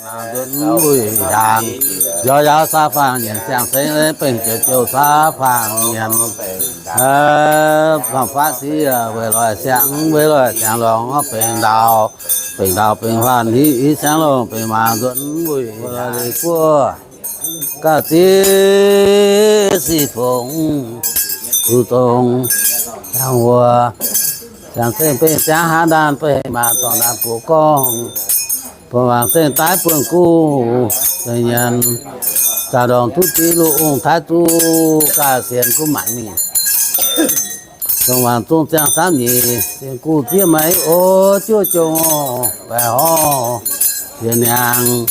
nzuonx wuic ndaangc, njoux yaauv saav faang nyienc siang-sengx, bengh jiex jouh saav faang nyienc, faam-faqv siqv weic loic siang, weic loic siang-longh bengh ndau, bengh ndau bengh huaanh hiv, hiv siang-longh bengh maaz nzuonx wuic leiz guoqv. Ga'ziex sic fongc zuqc zongc ziangh wuoz, ziangh zengh bengh ziangv haav ndaanh bengh maaz dorngx ndaanh buoz gorngv, buonc wangc zengh daaih buonc guv zengc nyienc, zaqc ndorngx duqv div lungh ong taaih zuqc ga'sienx gunv maanc mingh. Dongh wangc zong ziangh samv nyeic, zengc guv zieqv maiv o, juov jongh baeqc horv zieqc niangx,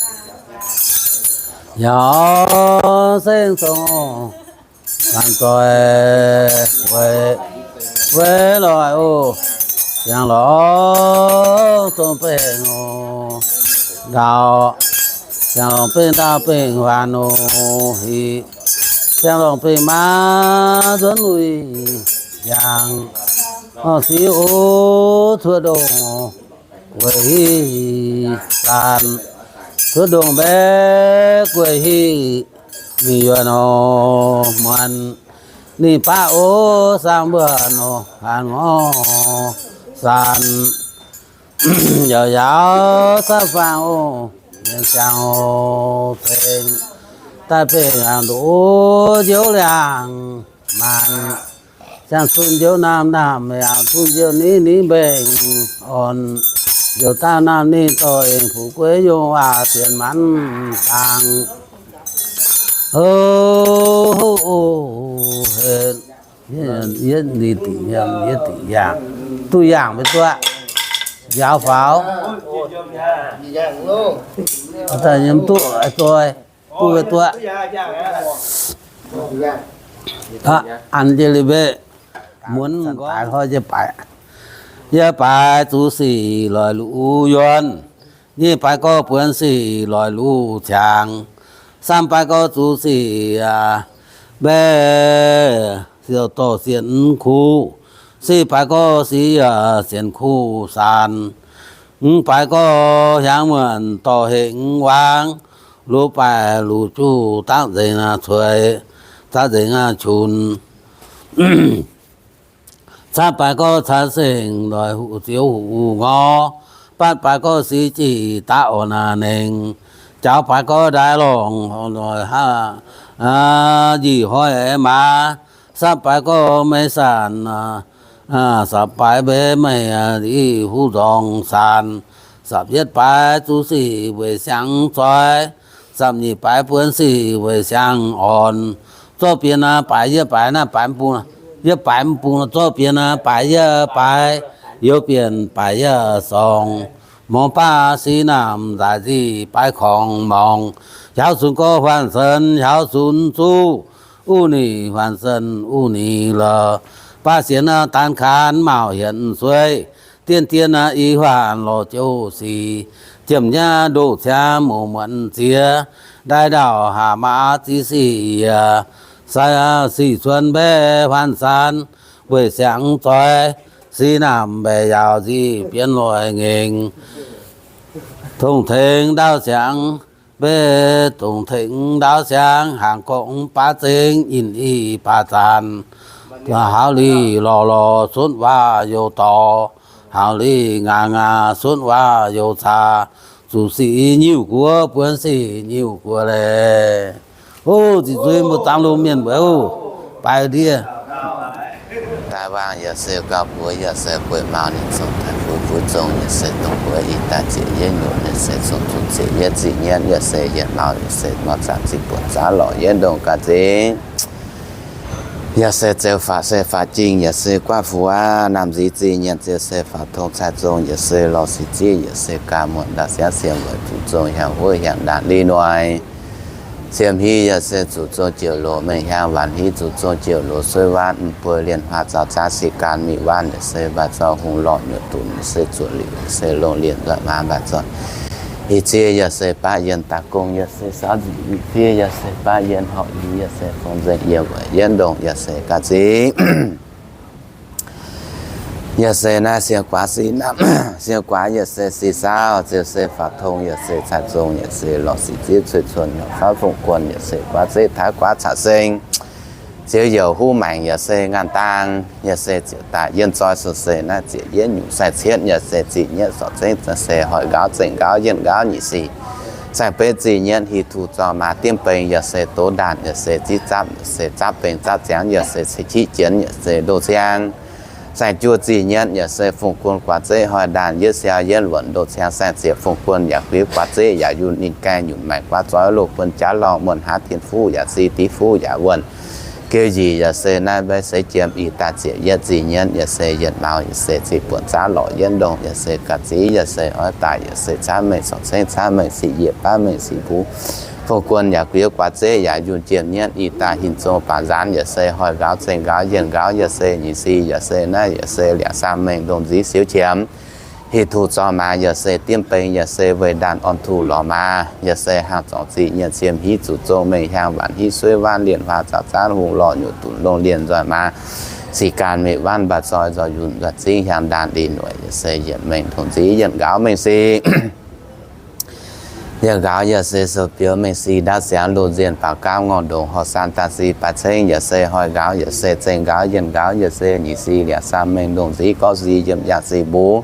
yaac sengv dongh ganh zoih weic weic loic o, ziangh lorngx dongh bengh o, ndau, ziangh lorngx bengh ndau bengh huaanh o, hiv, ziangh lorngx bengh maaz nzuonx wuic yangh, orv siqv o, cuotv ndongh gueic hiv zaanc, cuotv ndongh mbaeqv gueic hiv mingh yuonh o, muonc ninh baav o, saang mbuonc o, haanz ngorv zaanc, yaac yaauv sav faang o, mienh ziangh o, ceng daaih bengh yangh ndoqv njoux liangh maanc, ziangh cun njoux naamh, naamh yaac cun njoux ningv, ningv mbengh orn, njoux daaih naamh ninh dorh eng fuqv gueiv yongh waac sienx maanc dangh. O, o, o, duqv yaangh mv duqv, njaaux faaux, daaih yiem duqv, duqv, duqv, duqv, an jienv liuz mbeqc, muonz daaih hnoi jienv baaix, yie baaix zuqc sic loic luv yuonh, nyic baaix gorx buonc sic loic luv ciangx, samv baaix gorx zuqc sic mbaeqc siouc dorh sienx kuv, sic baaix gorx sic sienx kuv saanc, mv baaix gorx hiaangx muonc dorh hengx waangv, luv baaix luv juv daav nzengc cueix, daav nzengc qunx. Cav baaix gorx cav sengh loic huv zioux huv ngorv, batv baaix gorx sic jih daav orn nengx, jaux baaix gorx ndaix lorngh loic haav, njiec hnoi maaz, sapv baaix gorx maiv saanc, sapv baaix mbaeqc maiv i huv nzorng saanc, sapv yietv baaix zuqc sic weic siang zoih, sapv nyic baaix buonc sic weic siang orn, zorqv bieqc naaiv baaix yietv baaix naaiv baaix mv bung, yietv baaix mv bung zorqv bieqc naaiv baaix yietv baaix, youz bieqc baaix yietv sorng, morngx baav sic naamh nzaaih nzic baaix korngx morngx, hiaaux sunx gorx huaanh sen hiaaux sunx zuqv, uv nix huaanh sen uv nix lorh, baav sienx naaiv daan kaanx mauc hienx sueih, dien dien i huaanh lorh jouv sic, jiem nyaav ndoqv ciaav muoz muonz ziex, ndaix ndaauh haac maaz ziqc sic yie, sai sic cuonx mbaeqc huaanh saanc, weic siang zoih, sic naamh mbaeqc yaauc nzic bienx loic ngaengc, dongh tengx ndaauv siangx, mbaeqc dongh tengx ndaauv siangx, hnaangx gorngv baav zengx in i baav zaanc, hauz lic lorh lorh sunv waac youz dorh, hauz lic ngaaz ngaaz sunv waac youz caax, zuqc sic nyiuh guoqv buonv sic nyiuh guoqv leiz. O, ziqc zuiz mbuo zaangc lungh mienh mbuo, o, baaix ndiev. Daaih waangc yaac se gauh buoz, yaac se bueix mau ninh zong taaix fuix fuix zong, yaac se dongh buoz ih daaih ziec yietv nyuoqc, yaac se zong zuqc ziec yietv ziqc nyienv, yaac se hietc mau, yaac se mauv zaangc ziqc buonc zaangc lorqc yietv ndongh ga'zingv. Yaac se zeux faatv se faatv jingh, yaac se guaav fuqv aqv, naamh nzic zingh nyienc ziouc se faatv tong cai zong, yaac se lorh sic zieqv, yaac se gaax muonc ndau siangv siemv weic zuqc zong hiaangx wuov hiaangx ndaatv li noic. Siemv hiv yaac se zuqc zong jiouc loz mengh hiaang, waanc hiv zuqc zong jiouc loz suiv waanc, m'buo lienh huaang zaux zaav sic gaanv miqv waanc, yaac se mbaaix zorng hungh lorh nyuoqc dunc, yaac se zuoqc liuc, yaac se longh lienh nzoih maa mbaaix zorng. Ih zie yaac se baav yienh daaih gong, yaac se saauv nzic ih zie yaac se baav yienh horqc yie, yaac se fong nzengc yiem weic yietv ndongh, yaac se ga'zingv. Yaac se naaiv siang guaax sic naamh, siang guaax yaac se sic saauv, ziouc se faaux tong yaac se cai zong, yaac se lorz sic ziev cuei cuon, yaac faaux fongc guon, yaac se guaax zeqv taaix guaax caux seng, ziouc youc huv maengc yaac se ngaanh dang, yaac se ziouc daaih yienh zoi suc se naaiv ziouc yietv nyungc sai cietv, yaac se ziqc nyietv sorc cengv, yaac se hoic nqaaux zengc nqaaux yienh nqaaux nyic sic, saeng-betv ziqc nyietv hieh tuh zorc maaz diemv beng, yaac se doz ndaanh, yaac se zipv zapv, yaac se zapv beng zapv ziangx, yaac se ceix qieqv jienx, yaac se ndoh ciang. Saeng-juoh ziqc nyietv yaac se fongc guon guaax zeqv hoic ndaanh yietv siau yietv luonc ndoh ciang saeng-ziec fongc guon yaac guiex guaax zeqv yaac yunh ninh gaengh nyunc maengc guaax zoix loz buonc jaax lorngh muonh haav tien fuqv yaac si div fuqv yaac wuonh. Geu njiec yaac se naaiv mbaeqv seix jiem ih daaih ziepc yietv ziqc nyietv yaac se yietc maux yaac se ziqc buonc zaav lorqc yietv ndongh yaac se ga'ziv yaac se oix daaih yaac se caaiv mengh sorc cengv caaiv mengh sic yiec baav mengh sic mbuv. Fongc guon yaac guiex guaax zeqv yaac yunh jiem nyietv ih daaih hinc zong baac nzaanx yaac se hoic nqaaux zengc nqaaux yienh nqaaux yaac se nyic si yaac se naaiv yaac se liac saam mengh ndongh nziv siouv qiemx. Hieh tuh zorc maaz yaac se diemv beng yaac se weih ndaanh orn tuh lorz maaz yaac se haangh zorngc ziqc nyietv ciem hiv zuqc zong mengh hiaang waanc hiv suiv waanc lienh huaax zaux zaanv hungh lorh nyuoqc dunc longh lienh nzoih maaz. Sic gaanv mingh waanc mbaac zoi nzoih yunh nzoih zingv hiaang ndaanh li noic yaac se yietc mengh ndongh nziv yienh nqaaux mengh sic. Yienh nqaaux yaac se sou-biouv mengh sic ndaauv siangx loz nzienh baaux gaamv ngorngh ndongc horh saan daaih sic baaix cengv yaac se hoic nqaaux yaac se zengc nqaaux yienh nqaaux yaac se nyic sic liac saam mengh ndongh nziv gorngv sic yiem yaac sic mbuv.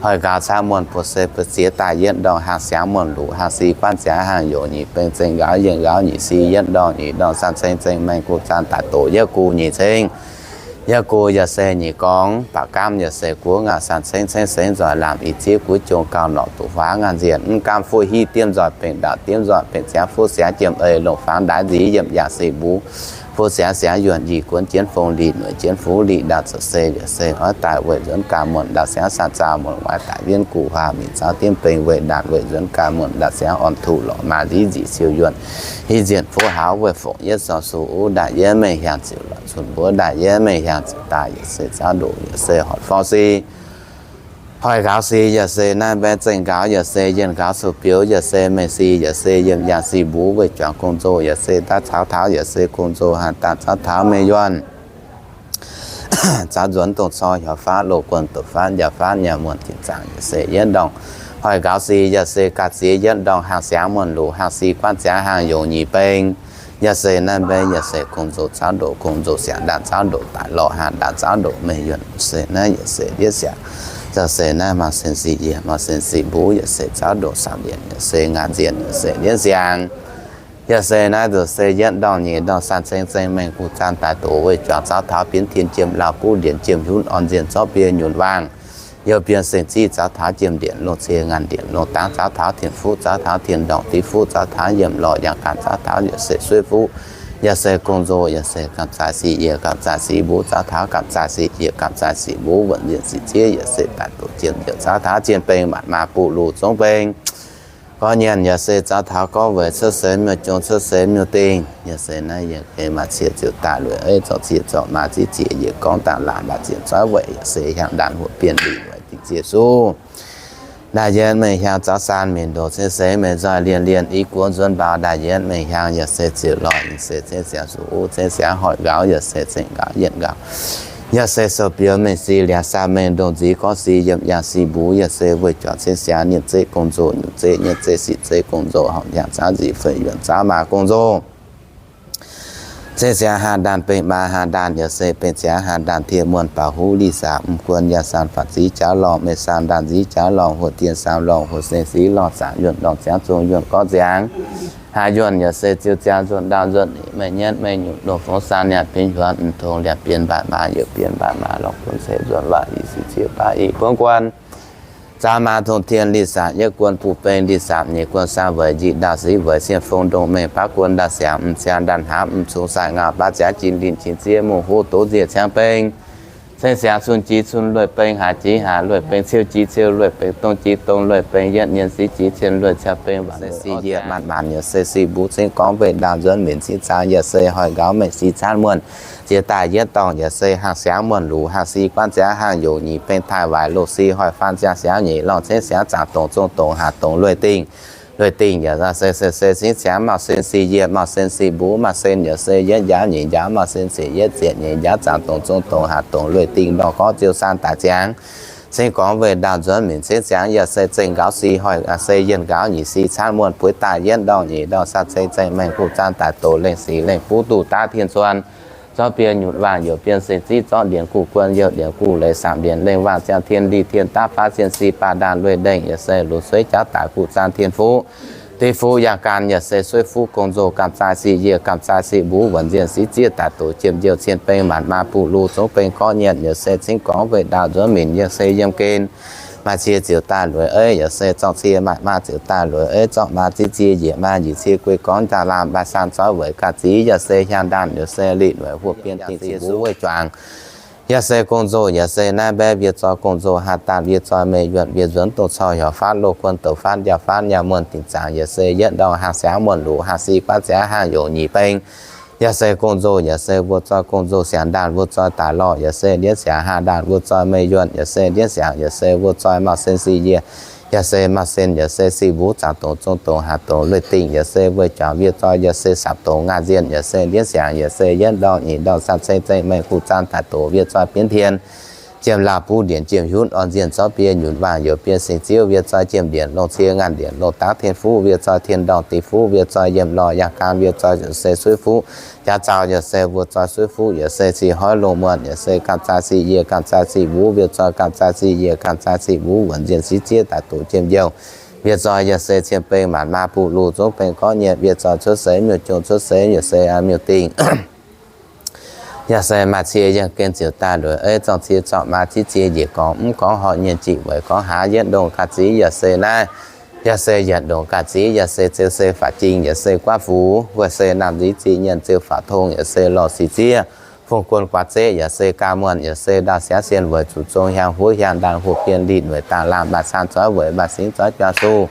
Hoic nqaaux caaiv muonh buoz se buoz ziex daaih yietv ndorngh haangh siangx muonh luc haangh sic guanv ziangx haangh yoc nyic beng zengc nqaaux yienh nqaaux nyic sic yietv ndorngh nyic ndorngh saam ceng zengc mengh guv zaan daaih doqc yietv guv nyic ceng. Yietv guv yaac se nyic gorngv, baaux gaamv yaac se guv ngaanc saam ceng ceng sengx nzoih lamh ih zieqv guv jong gauh norqc duqv huaax ngaanc nzienh mv gaamv fuqv hiv diemv nzoih bengc ndaauc diemv nzoih bengc ziangx fuqv siangx jiem ei longc fangx ndaix nziv yiem yaac sic mbuv. Fuqv siangx siangx yuonh yie guonv jienv fong li noic jienv fuqv li ndaauv zoux se yaac se oix daaih weih nzuonx gaax muonh ndaauv siangx saah zaah muonh waaic daaih wienv guv huaax mingh zaux diemv beng weih ndaauv weih nzuonx gaax muonh ndaauv siangx orn tuh lorqc maaz nziv nziqc siou yuonh. Hiv nzienh fuqv haux weih fongc yietv zorc suqv uv ndaauv yietv mengh hiaangx ziouc lorqc cun mbuov ndaauv yietv mengh hiaangx ziouc daaih yaac se zaux ndoqc yaac se hoic forv sic. Hoic nqaaux sic yaac se naaiv mbaeqv zengc nqaaux yaac se yienh nqaaux sou-biouv yaac se mengh sic yaac se yiem yaac sic mbuv weih juangc gong-nzou yaac se daav caux taux yaac se gong-nzou haanh daaih zaux taux mengh yuonh. Zaux nzuonx dongh cor hiaaux faatv loz guonh doqc faatv njaaux faatv nyaah muonh tin zaangc yaac se yietv ndorngh. Hoic nqaaux sic yaac se ga'ziex yietv ndorngh haangh siangx muonh luc haangh sic guanv ziangx haangh yoc nyic beng. Yaac se naaiv mbaeqv yaac se gong-nzou zaux ndoqc gong-nzou siangx ndaauv zaux ndoqc daaih lorqc haanh ndaauv zaux ndoqc mengh yuonh se naaiv yaac se yietv siangx. Zaux se naaiv maaih sen sic yiec maaih sen sic mbuv yaac se zaux ndoqc saamv lienc yaac se ngaanc nzienh yaac se yietv siangx. Yaac se naaiv nzuqc se yietv ndorngh nyic ndorngh saam ceng zengc mengh guv zaan daaih doqc weih juangc zaux taux bienv tin jiem lauh guv ndienx jiem hiuv orn nzienh zorqv biei nyunc waangh. Youh bienv seng ziqv zaux taux jiem ndienc longh cie ngaanc ndienc longh dangx zaux taux tien fuqv zaux taux tien ndorngh div fuqv zaux taux yiem lorh yangh gaanv zaux taux yaac se suiv fuqv. Yaac se gong-nzou yaac se gamh zaaix sic yiec gamh zaaix sic mbuv zaux taux gamh zaaix sic yiec gamh zaaix sic mbuv wuonh nzienh sic zieqv yaac se daaih doqc jiem nziouc zaux taux jien beng maanc maaz buv luc zongv beng. Gorngv nyienc yaac se zaux taux gorngv weic cuotv seix miuc-jong cuotv seix miuc-dingh. Yaac se naaiv yienh geh maaih cie ziouc daaih lueic eiv zorc cie zorc maaz zieqv zieqc yiec gorngv dangh laangc mbaatc zieqc zoiv weic yaac se hiaangx ndaanh huoqc bienh lic weic dingc zieqc suv. Ndaauv yietv mengh hiaangx zaux saan mingh ndoqc ceng seix mengh nzoih lienh lienh i guoqv nzuonx mbaaux ndaauv yietv mengh hiaangx yaac se ziouc lorh yaac se ceng siangx suqv uv ceng siangx hoic nqaaux yaac se zengc nqaaux yienh nqaaux. Yaac se sou-biouv mengh sic liac saam mengh ndongh nziv gorngv sic yiem yaac sic mbuv yaac se weih juangc ceng siangx nyienh zeqv gong-nzou nyungc zeqv nyienh zeqv sic zeqv gong-nzou horngc hiaangx zaux nzic feix yuonh zaux maaz gong-nzou. Ceng siangx haanh ndaanh bengh maaz haanh ndaanh yaac se bengh ziangx haanh ndaanh tie muonh baaux huv li sac m'guon yaac saam faatv ziv jaax lorngh mengh saam ndaanh nziv jaax lorngh huoqc dien saam lorngh huoqc seng siv lorngh zaangc yuonh lorngh ziangx zong yuonh gorngv ziangx. Haaix yuonh yaac se ziouc ziangx nzuonx ndaauh nzuonx mengh nyienv mengh nyungc ndoh fongx saang niaa bin hiuonx m'tongx liac bienh mbaatc maaz youc bienh mbaatc maaz lorngh guon se nzuonx waac i sic cie baav i buonv guon. Zaux maaz tongx tien li sac yietv guon buv beng li sac nyeic guon saang weic njiec ndaauh siv weic sienh fong ndongh mengh baav guon ndaauh siangx m'siangx ndaauh hnamv m'cung saaic ngau baav ziangx jin linh jin ziev mungh huv doz nziec ciang beng. Ceng siangx cun jix cun lueic beng haaix jix haaix lueic beng ciou jix ciou lueic beng dong jix dong lueic beng yietv nyienz siv jix cien lueic ciou beng waac se sic yiec maanc maanc yaac se sic mbuv ceng gorngv weih ndaauh nzuonx minc cing zaang yaac se hoic nqaaux mengh sic caanv muonh ziex daaih yietv dorngh yaac se haangh siangx muonh luc haangh sic guanv ziangx haangh yoc nyic beng taaih waaic loz sic hoic faan ziangx siangx nyeic lorngh ceng siangx zaangc dongc zong dongc haac dongc lueic dingh. Lueic dingh yaac se se se cingv ciangv, maaih sen sic yiemh, maaih sen sic mbuv, maaih sen yaac se yietv njaaux nyeic njaaux, maaih sen sic yietv ziepc nyeic njaaux, zaangc dongc zong dongc hatc dongc, lueic dingh ndorh gorv ziou san daic ziangx. Cingv gorngv weih ndaauh nzuonx minc cingv ziangx, yaac se zengh nqaaux sic hoic, yaac se yienh nqaaux nyic sic caanv muonh bueix daaih yietv ndorh nyeic ndorh san ceng zengh maengh kuh zaan daic doqc lengh sic lengh buv duqv daav tien cuon. Zorqv biei nyutc waangh youc biei seng ziv, zorqv ndienx guv guon youc ndienx guv leiz, saamc ndienx lengh waangh ziangh tien lih tien daav baav zienh sic baac ndaanh lueic ndengh, yaac se lungh sueiv jauv daic kuh zaan tien fuqv. Deic fuqv yangh gan yaac se sueiv fuqv gong-nzou gamh zaaih sic yiec gamh zaaih sic mbuv wuonc nzienh sic ziev daic doqc jiem njouh cien beng maanc maa buqv lux zungv beng gorqv nyienh, yaac se cingv gorngv weih ndaauh nzuonx minc yaac se yiem gen. Maaih cie ziouc daaih lueic eiv, yaac se zorqv cie maaih maa ziouc daaih lueic eiv, zorqv maa ziev cie njiec maa njiec cie guei gorngv njaaux laamh maaih san zoix weic ganh ziex, yaac se hiaang ndaanh, yaac se lic lueic huoqv bienh dingh cie mbuv weih juangc. Yaac se gong-nzou, yaac se naaiv mbaeqv wiev zoi gong-nzou, haaix daaih wiev zoi meih yuonh wiev nzuonx dongh corc heuc faatv loz kuon douc faatv njaaux faatv nyaah muonh dingc zaangc, yaac se yietv ndorh haangh siangx muonh lux haangh sic guaav ziangx haangh yongc nyic beng. Yaac se gong-nzou, yaac se wuov zoi gong-nzou siangx ndaanh wuov zoi daaih lorh, yaac se ndienv siangx haangh ndaanh wuov zoi meih yuonh, yaac se ndienv siangx, yaac se wuov zoi maaih sen sic yiec, yaac se maaih sen, yaac se sic mbuv zaangc dongc zong dongc hatc dongc lueic dingh, yaac se weih juangc wiev zoi, yaac se sapc dongc ngaanh nzienh, yaac se ndienv siangx, yaac se yietv ndorh nyeic ndorh san ceng zengh maengh kuh zaan daic doqc wiev zoi bienv tien. Jiem laauh buv ndienc jiem hiuv orn nzienh zorqv biei nyutc waangh youc biei seng ziouv wiev zoi jiem ndienc longh cie ngaanh ndienc longh daav tien fuqv wiev zoi tien ndorngh deic fuqv wiev zoi yiem lorh yangh gan wiev zoi yaac se sueiv fuqv jaax zaux yaac se wuov zoi sueiv fuqv yaac se sic hoiv longh muonh yaac se gamh zaaih sic yiec gamh zaaih sic mbuv wiev zoi gamh zaaih sic yiec gamh zaaih sic mbuv wuonc nzienh sic ziev daaih doqc jiem njouh wiev zoi yaac se cien beng maanc maa buqv lux zungv beng gorqv nyienh wiev zoi cuotv seix miuc-jong cuotv seix yaac se miuc-dingh. Yaac se maaih cie yangh gen ziouc daaih lueic eiv, zorqv cie zorqv maa ziev cie njiec gorngv mv gorngv horc nyienh jieqv weic gorngv hlaax yietv ndongh ga'ziex yaac se naaiv. Yaac se yietc ndongh ga'ziex yaac se ziouc se faatv jingx yaac se guaav fuc, weic se naamh nziv zieqc nyienh ziouc faatv tong yaac se lorh sic ziev, fong guon guaav zeqv yaac se gaa muonh yaac se ndaauh siangv sien weic zuqc zong hiaang huov hiaang ndaanh hoqc bienh lih nueic daaih laamh maaih caan zoix weic maaih singv zoix juang suh.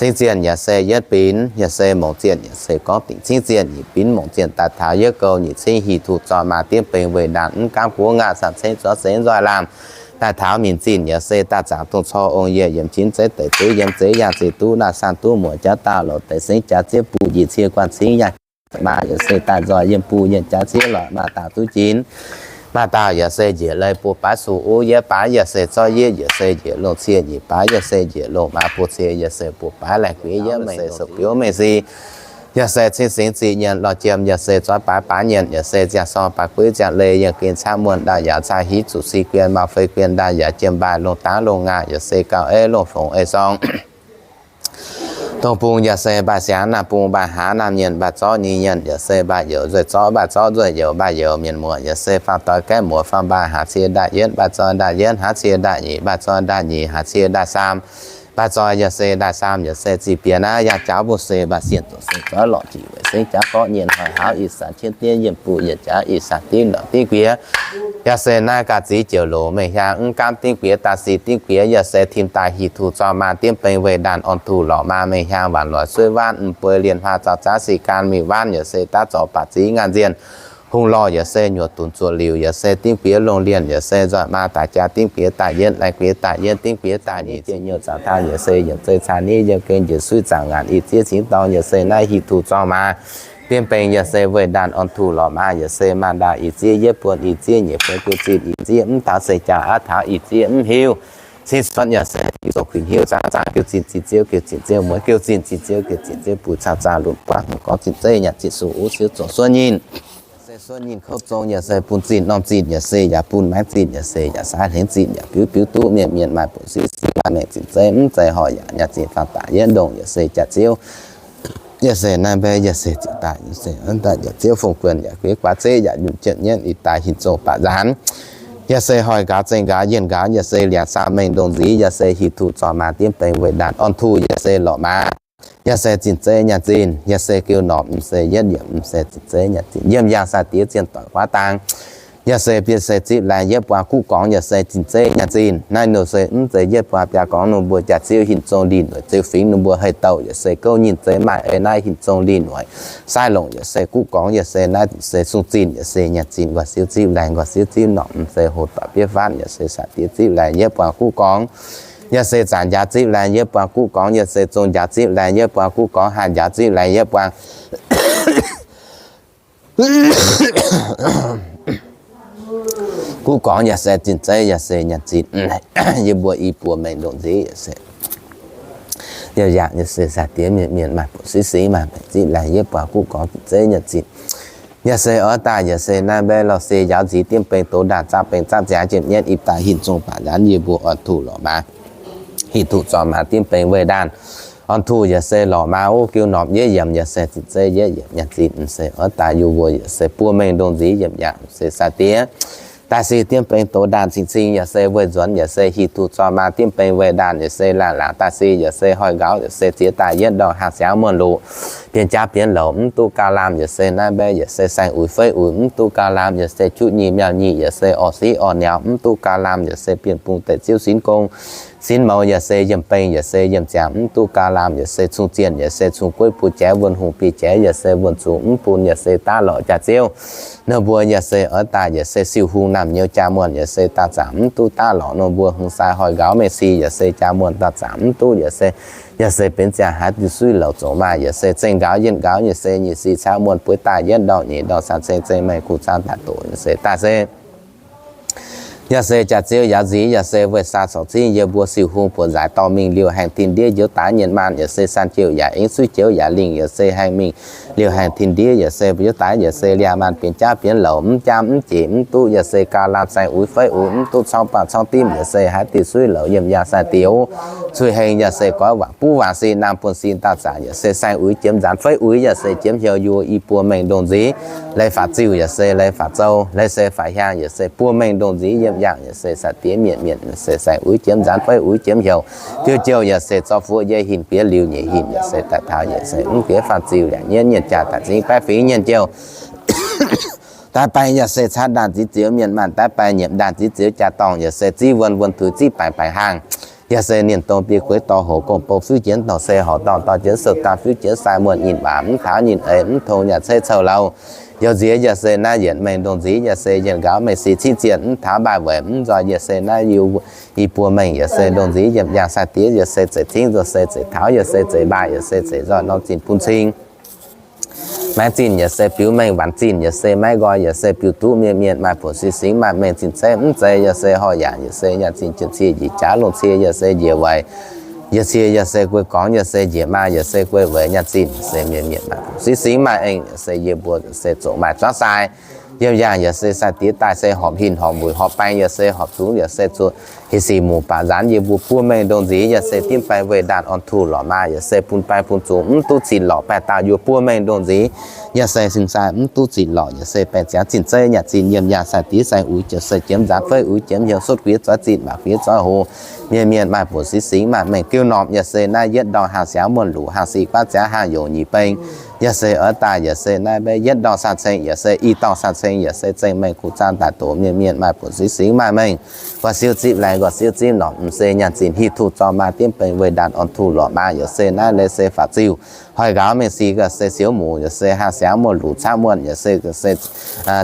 Cingv zienh yaac se yietv binx, yaac se mongc zienh yaac se gorngv dingc cingv zienh nyic binx mongc zienh daaih taux yietv gouh nyic cingv hic tuh zorqv maa diemv bengx weic ndaanh mv gaamv guoqv ngaah samh cengx zorqv seix nzoih laamh daaih taux minc zinh yaac se daaih zaangc dongh cor ong yie yiemc qinx zeiv deic zeiv yiem zeiv yaangh zeiv duqv naaiv sanh duqv muoc jaav daauh lorz deix sengx jaax ziev buh njiec cie guanh cingv yaangh maa yaac se daaih nzoih yiem buh yienh jaax ziev lorz maa daauh duqv jinx. Maa daauh yaac se njiec leiz buo baav suh uv yietv baav yaac se zorqv yietv yaac se njiec longh cie nyic baav yaac se njiec longh maa buo cie yaac se buo baav laengh guiex yietv mengh se biouv mengh si. Yaac se cingv singx ziqc nyienh lorz jiem yaac se zorqv baav baav nyienh yaac se ziangh sorng baav gueiv ziangh leiz yangh gen caqv muonh ndaauh yaac caa hiv zuqc si guien maa fei guien ndaauh yaac jiem mbaaih longh dangv longh ngaah yaac se gauh eiv longh fongx ei sorng. Dongh bung yaac se mbaaih siangx naamh bung mbaaih hlaax naamh nyienh mbaaih zorqv nyei nyienh yaac se mbaaih youz nzueih zorqv mbaaih zorqv nzueih youz mbaaih youz mienh muoc yaac se faang doix gaeqv muoz faang mbaaih hlaax cie ndaaih yietv mbaaih zorqv ndaaih yietv hlaax cie ndaaih nyic mbaaih zorqv ndaaih nyic hlaax cie ndaaih saam. Mbaaih zorqv yaac se ndaaih saam yaac se ziqc bieqc naaiv yaangh jauv mbuo se mbaaih sienh doqc seng zoix lorqc jiex weic sengx jaax gorqv nyienh hoic hlauv ih zanc qiemx diev yienh buoqc yienh jaax ih zanc dingv lorqc dingv guiex. Yaac se naaiv ga'zix jiouc loc mengh hiaang mv gaamv dingv guiex daaih sic dingv guiex yaac se tim daaih hic tuh zorqv maa diemv bengx weih ndaanh orn tuh lorqc maa mengh hiaang waanc loic suiv waanv m'bueix lienh hlaax zaux zaav sic gaan mingh waanv yaac se daav zorc baac zix ngaanh nzienh hungh lorh yaac se nyuoqc dunc zuoqc liuc yaac se dingv guiex longh lienh yaac se nzoih maa daaih jaa dingv guiex daaih yietv laih guiex daaih yietv dingv guiex daaih nyic zienh nyouh zaangc taan yaac se yietc zei caa niv yiem gengh njiec suiv zaangc ngaanc ih ziev cingx dorng yaac se naaiv hic tuh zorqv maa diemv bengx yaac se weih ndaanh orn tuh lorqc maa yaac se maa ndaauh ih ziev yietv buonc ih ziev nyeic buonc geuv zinh ih ziev mv taux se jaa aav taux ih ziev mv hiuv cingv cuotv yaac se zoux kuinx hiuv zaangc zaangc geuv zinh zinh ziouv geuv zinh ziouv muonz geuv zinh zinh ziouv geuv zinh ziouv buix caux zaah lunc buangh hngongx gorngv zinh zeiv nyanc zinh suh uv siouv zoux suonv nyinh se suonv nyinh kouv zong yaac se bun zinh norm zinh yaac se yaac bun maengx zinh yaac se yaac saaix hlengx zinh yaac biuv biuv duqv mienh mienh maaih buoqc siv siv maaih maengc zinh zeiv mv zeiz horh yaac nyanc zinh faang daaih yietv ndongh yaac se jaax ziouv yaac se naaiv mbaeqv yaac se ziouc daaih yaac se a'hneiv daaih jaax ziouv fong guon yaac gueix guaav zeiv yaac nyunc jienv nyienv ih daaih hinc zong baac nzaanx yaac se hoic nqaaux zengh nqaaux yienh nqaaux yaac se liangx saah mengh ndongh nziv yaac se hic tuh zorqv maa diemv bengx weic ndaanh orn tuh yaac se lorqc maa yaac se zinh zeiv nyanc zinh, yaac se geu norqc m'seix yietv yiemc m'seix zinh zeiv nyanc zinh, yiem yaangh sai diev zienh doic guaav dang. Yaac se biei se zipv laengz yietv buangh guv gorngx, yaac se zinh zeiv nyanc zinh. Naaiv nor se mv zeiz yietv buangh biaa gorngx nor mbuo jaax ziouv hinc zong lih noic ziouv fingx nor mbuo haih douh, yaac se gouv nyinh zeiv maaih ei naaiv hinc zong lih noic sai longc, yaac se guv gorngx, yaac se naaiv se sung zinh, yaac se nyanc zinh nqoi siouv zipv laengz, nqoi siouv zipv norqc m'seix hoc doic bieiv fatv, yaac se sai diev zipv laengz yietv buangh guv gorngx. Yaac se zanc njaaux zipv laengz yie buangh guv gorngv, yaac se zong njaaux zipv laengz yie buangh guv gorngv, haih njaaux zipv laengz yie buangh guv gorngv, yaac se zinh zeiv, yaac se nyanc zinh. Yie mbuo i buo mengh ndongc nziv yaac se yaac yaac yaac se sai-diex mienh mienh maaih buoc singv singv maaih baengc zipv laengz yie buangh guv gorngv zinh zeiv nyanc zinh. Yaac se oix daaih yaac se naaiv mbaeqv lorh se njaaux nziv diemv beng doz ndaanh zaapv beng zaapv ziangx jienv nyienv ipv daaih hinc zong baac nzanv yie mbuo orn tuh lorqc maa. Hinc tuh zorc maa diemv beng weih ndaanh orn tuh yaac se lorqc maa. Ov, giu norm yietv yiemc yaac se zinh zeiv yietv yiemc nyanc zinh se oix daaih yie mbuo yaac se buo mengh ndongc nziv yiem yaac se sai-diex daaih se diemv beng doz ndaanh cing-cing yaac se weih nzuonx yaac se hinc tuh zorc maa diemv beng weih ndaanh yaac se laangh laangc daaih se yaac se hnoi nqaux yaac se ziex daaih yietv ndorngh haangh siangx muonh loqc bienx jaav bienx louc mv duqv gauh lamh yaac se naaiv mbaeqv yaac se saeng uix feiv uix mv duqv gauh lamh yaac se juqv nyic miauh nyic yaac se orv siqv orv niaux mv duqv gauh lamh yaac se bienh bung deic ziouv sinx gong sinx mouz yaac se yiem beng yaac se yiem ziangx mv duqv gauh lamh yaac se cung zienh yaac se cung gueiv buo jaaix wuonh hungh biei jaaix yaac se wuonh zungx mv bun yaac se daav lorqc jaax ziouv. Ninh mbuo yaac se oix daaih yaac se siou hungh naamh nyouz jaa muonh yaac se daaih zaangc mv duqv daav lorqc. Ninh mbuo hungh sai hnoi nqaux mengh si yaac se jaa muonh daaih zaangc mv duqv yaac se yaac se benx ziangh haaix diuh suiv louc zoux maaih yaac se zengh nqaux yietv nqaux yaac se nyic si caux muonh bueix daaih yietv ndorngh nyeic ndorngh san ceng zengh mengh kuh zaang daaih doqc yaac se daaih se yaac se jaax ziouv yaac nziv yaac se weih saa corc cingv yie mbuo siou hungh buoqc nzaaix dorh mingh liouh haengh tin ndiev njoux daaix nyienh maanh yaac se san jouh yaac ingv suiv joux yaac lingh yaac se haengh mingh liouh haengh tin ndiev yaac se njoux daaix yaac se liaah maanh bienx jaav bienx louc mv jaav mv jeic mv duqv yaac se gauh lamh saeng uix feiv uix mv duqv corngv baamh corngv dimv yaac se haaix diuh suiv louc yiem yangh sai-diex cuiv heng yaac se goiv waangc buv waangc sin naamh buonv sin daaih zaangc yaac se saeng uix jiemx nzaanx feiv uix yaac se jiemx heuc yie i buo mengh ndongc nziv leiz faatv ziuh yaac se leiz faatv zou leiz se faatv hiaang yaac se buo mengh ndongc nziv yiem yangh yaac se sai-diex mienh mienh yaac se saeng uix jiemx nzaanx feiv uix jiemx heuc diuh jouh yaac se zorqv fuoqv yie hinc bieqc liuz nyeic hinc yaac se daaih taux yaac se mv bieqc faatv ziuh yaac nyienv nyienc jaax daaih zingv baeqv fingx nyienc jouh daaih baeng yaac se caaiv ndaanh ziex zioux mienh maanh daaih baeng nyiemc ndaanh ziex zioux jaa-dorngh yaac se ziv wuonh wuonh tuix ziv baengc baengc haangh yaac se ninh dongh biei gueix dorh hoc gong-bou fiuv jienv dorh se horqc dorngh dorh jienv sou daan fiuv jienv sai muonh nyinh waac mv taux nyinh eix mv tong yaac ceix couh louh youz nziex yaac se naaiv yietc mengh ndongc nziv yaac se yietc nqaux mengh si cingv zienh mv taux mbaaih weic mv nzoih yaac se naaiv yie i buo mengh yaac se ndongc nziv yiem yangh sai-diex yaac se zeic cingv nzoih se zeic taux yaac se zeic mbaaih yaac se zeic nzoih norm zinh bun cing maiv zinh yaac se biux mengh waanc zinh yaac se maiv nqoi yaac se biux duqv mienh mienh maaih buonc sin singx maaih mengh zinh zeiv mv zeiz yaac se horh yaac yaac se nyaanh zinh jienv cie njiec jaax longc cie yaac se njiec weic yaac cie yaac se guei gorngv yaac se njiec maa yaac se guei weic nyaanh zinh se mienh mienh maaih buonc sin singx maaih eng yaac se yie mbuo yaac se zoqc maaih zuangv sai yiem yangh yaac se sai-diex daaih se horpc hinc horpc muic horpc baeng yaac se horpc zungx yaac se zuqc heh sic muc baac nzaanx yie mbuo buo mengh ndongc nziv yaac se dimv baeng weih ndaanh orn tuh lorqc maa yaac se bun baeng bun zungx mv duqv zinh lorqc baeqc dauh yie mbuo buo mengh ndongc nziv yaac se sin sai mv duqv zinh lorqc yaac se baengh ziangx zinh zeiv nyaanh zinh yiem yangh sai-diex saeng uix yaac se jiemx nzaanx feiv uix jiemx heuc sutv guiex zoix zinh maac guiex zoix hoc mienh mienh maaih buonc sin singx maaih mengh gouv norm yaac se naaiv yietv ndorngh haangh siangx muonh luc haangh siqv guaav ziangx haangh yoc nyic beng yaac se oix daaih yaac se naaiv mbaeqv yietv ndorngh san ceng yaac se i dorngh san ceng yaac se zengh mengh kuh zaang daaih doqc mienh mienh maaih buonc sin singx maaih mengh nqoi siou zipv laengz nqoi siou zipv norm m'seix nyaanh zinh hinc tuh zorc maa diemv beng weih ndaanh orn tuh lorqc maa yaac se naaiv leiz se faatv ziuh hnoi nqaux mengh si yaac se siou muc yaac se haangh siangx muonh luc caangv muonh yaac se se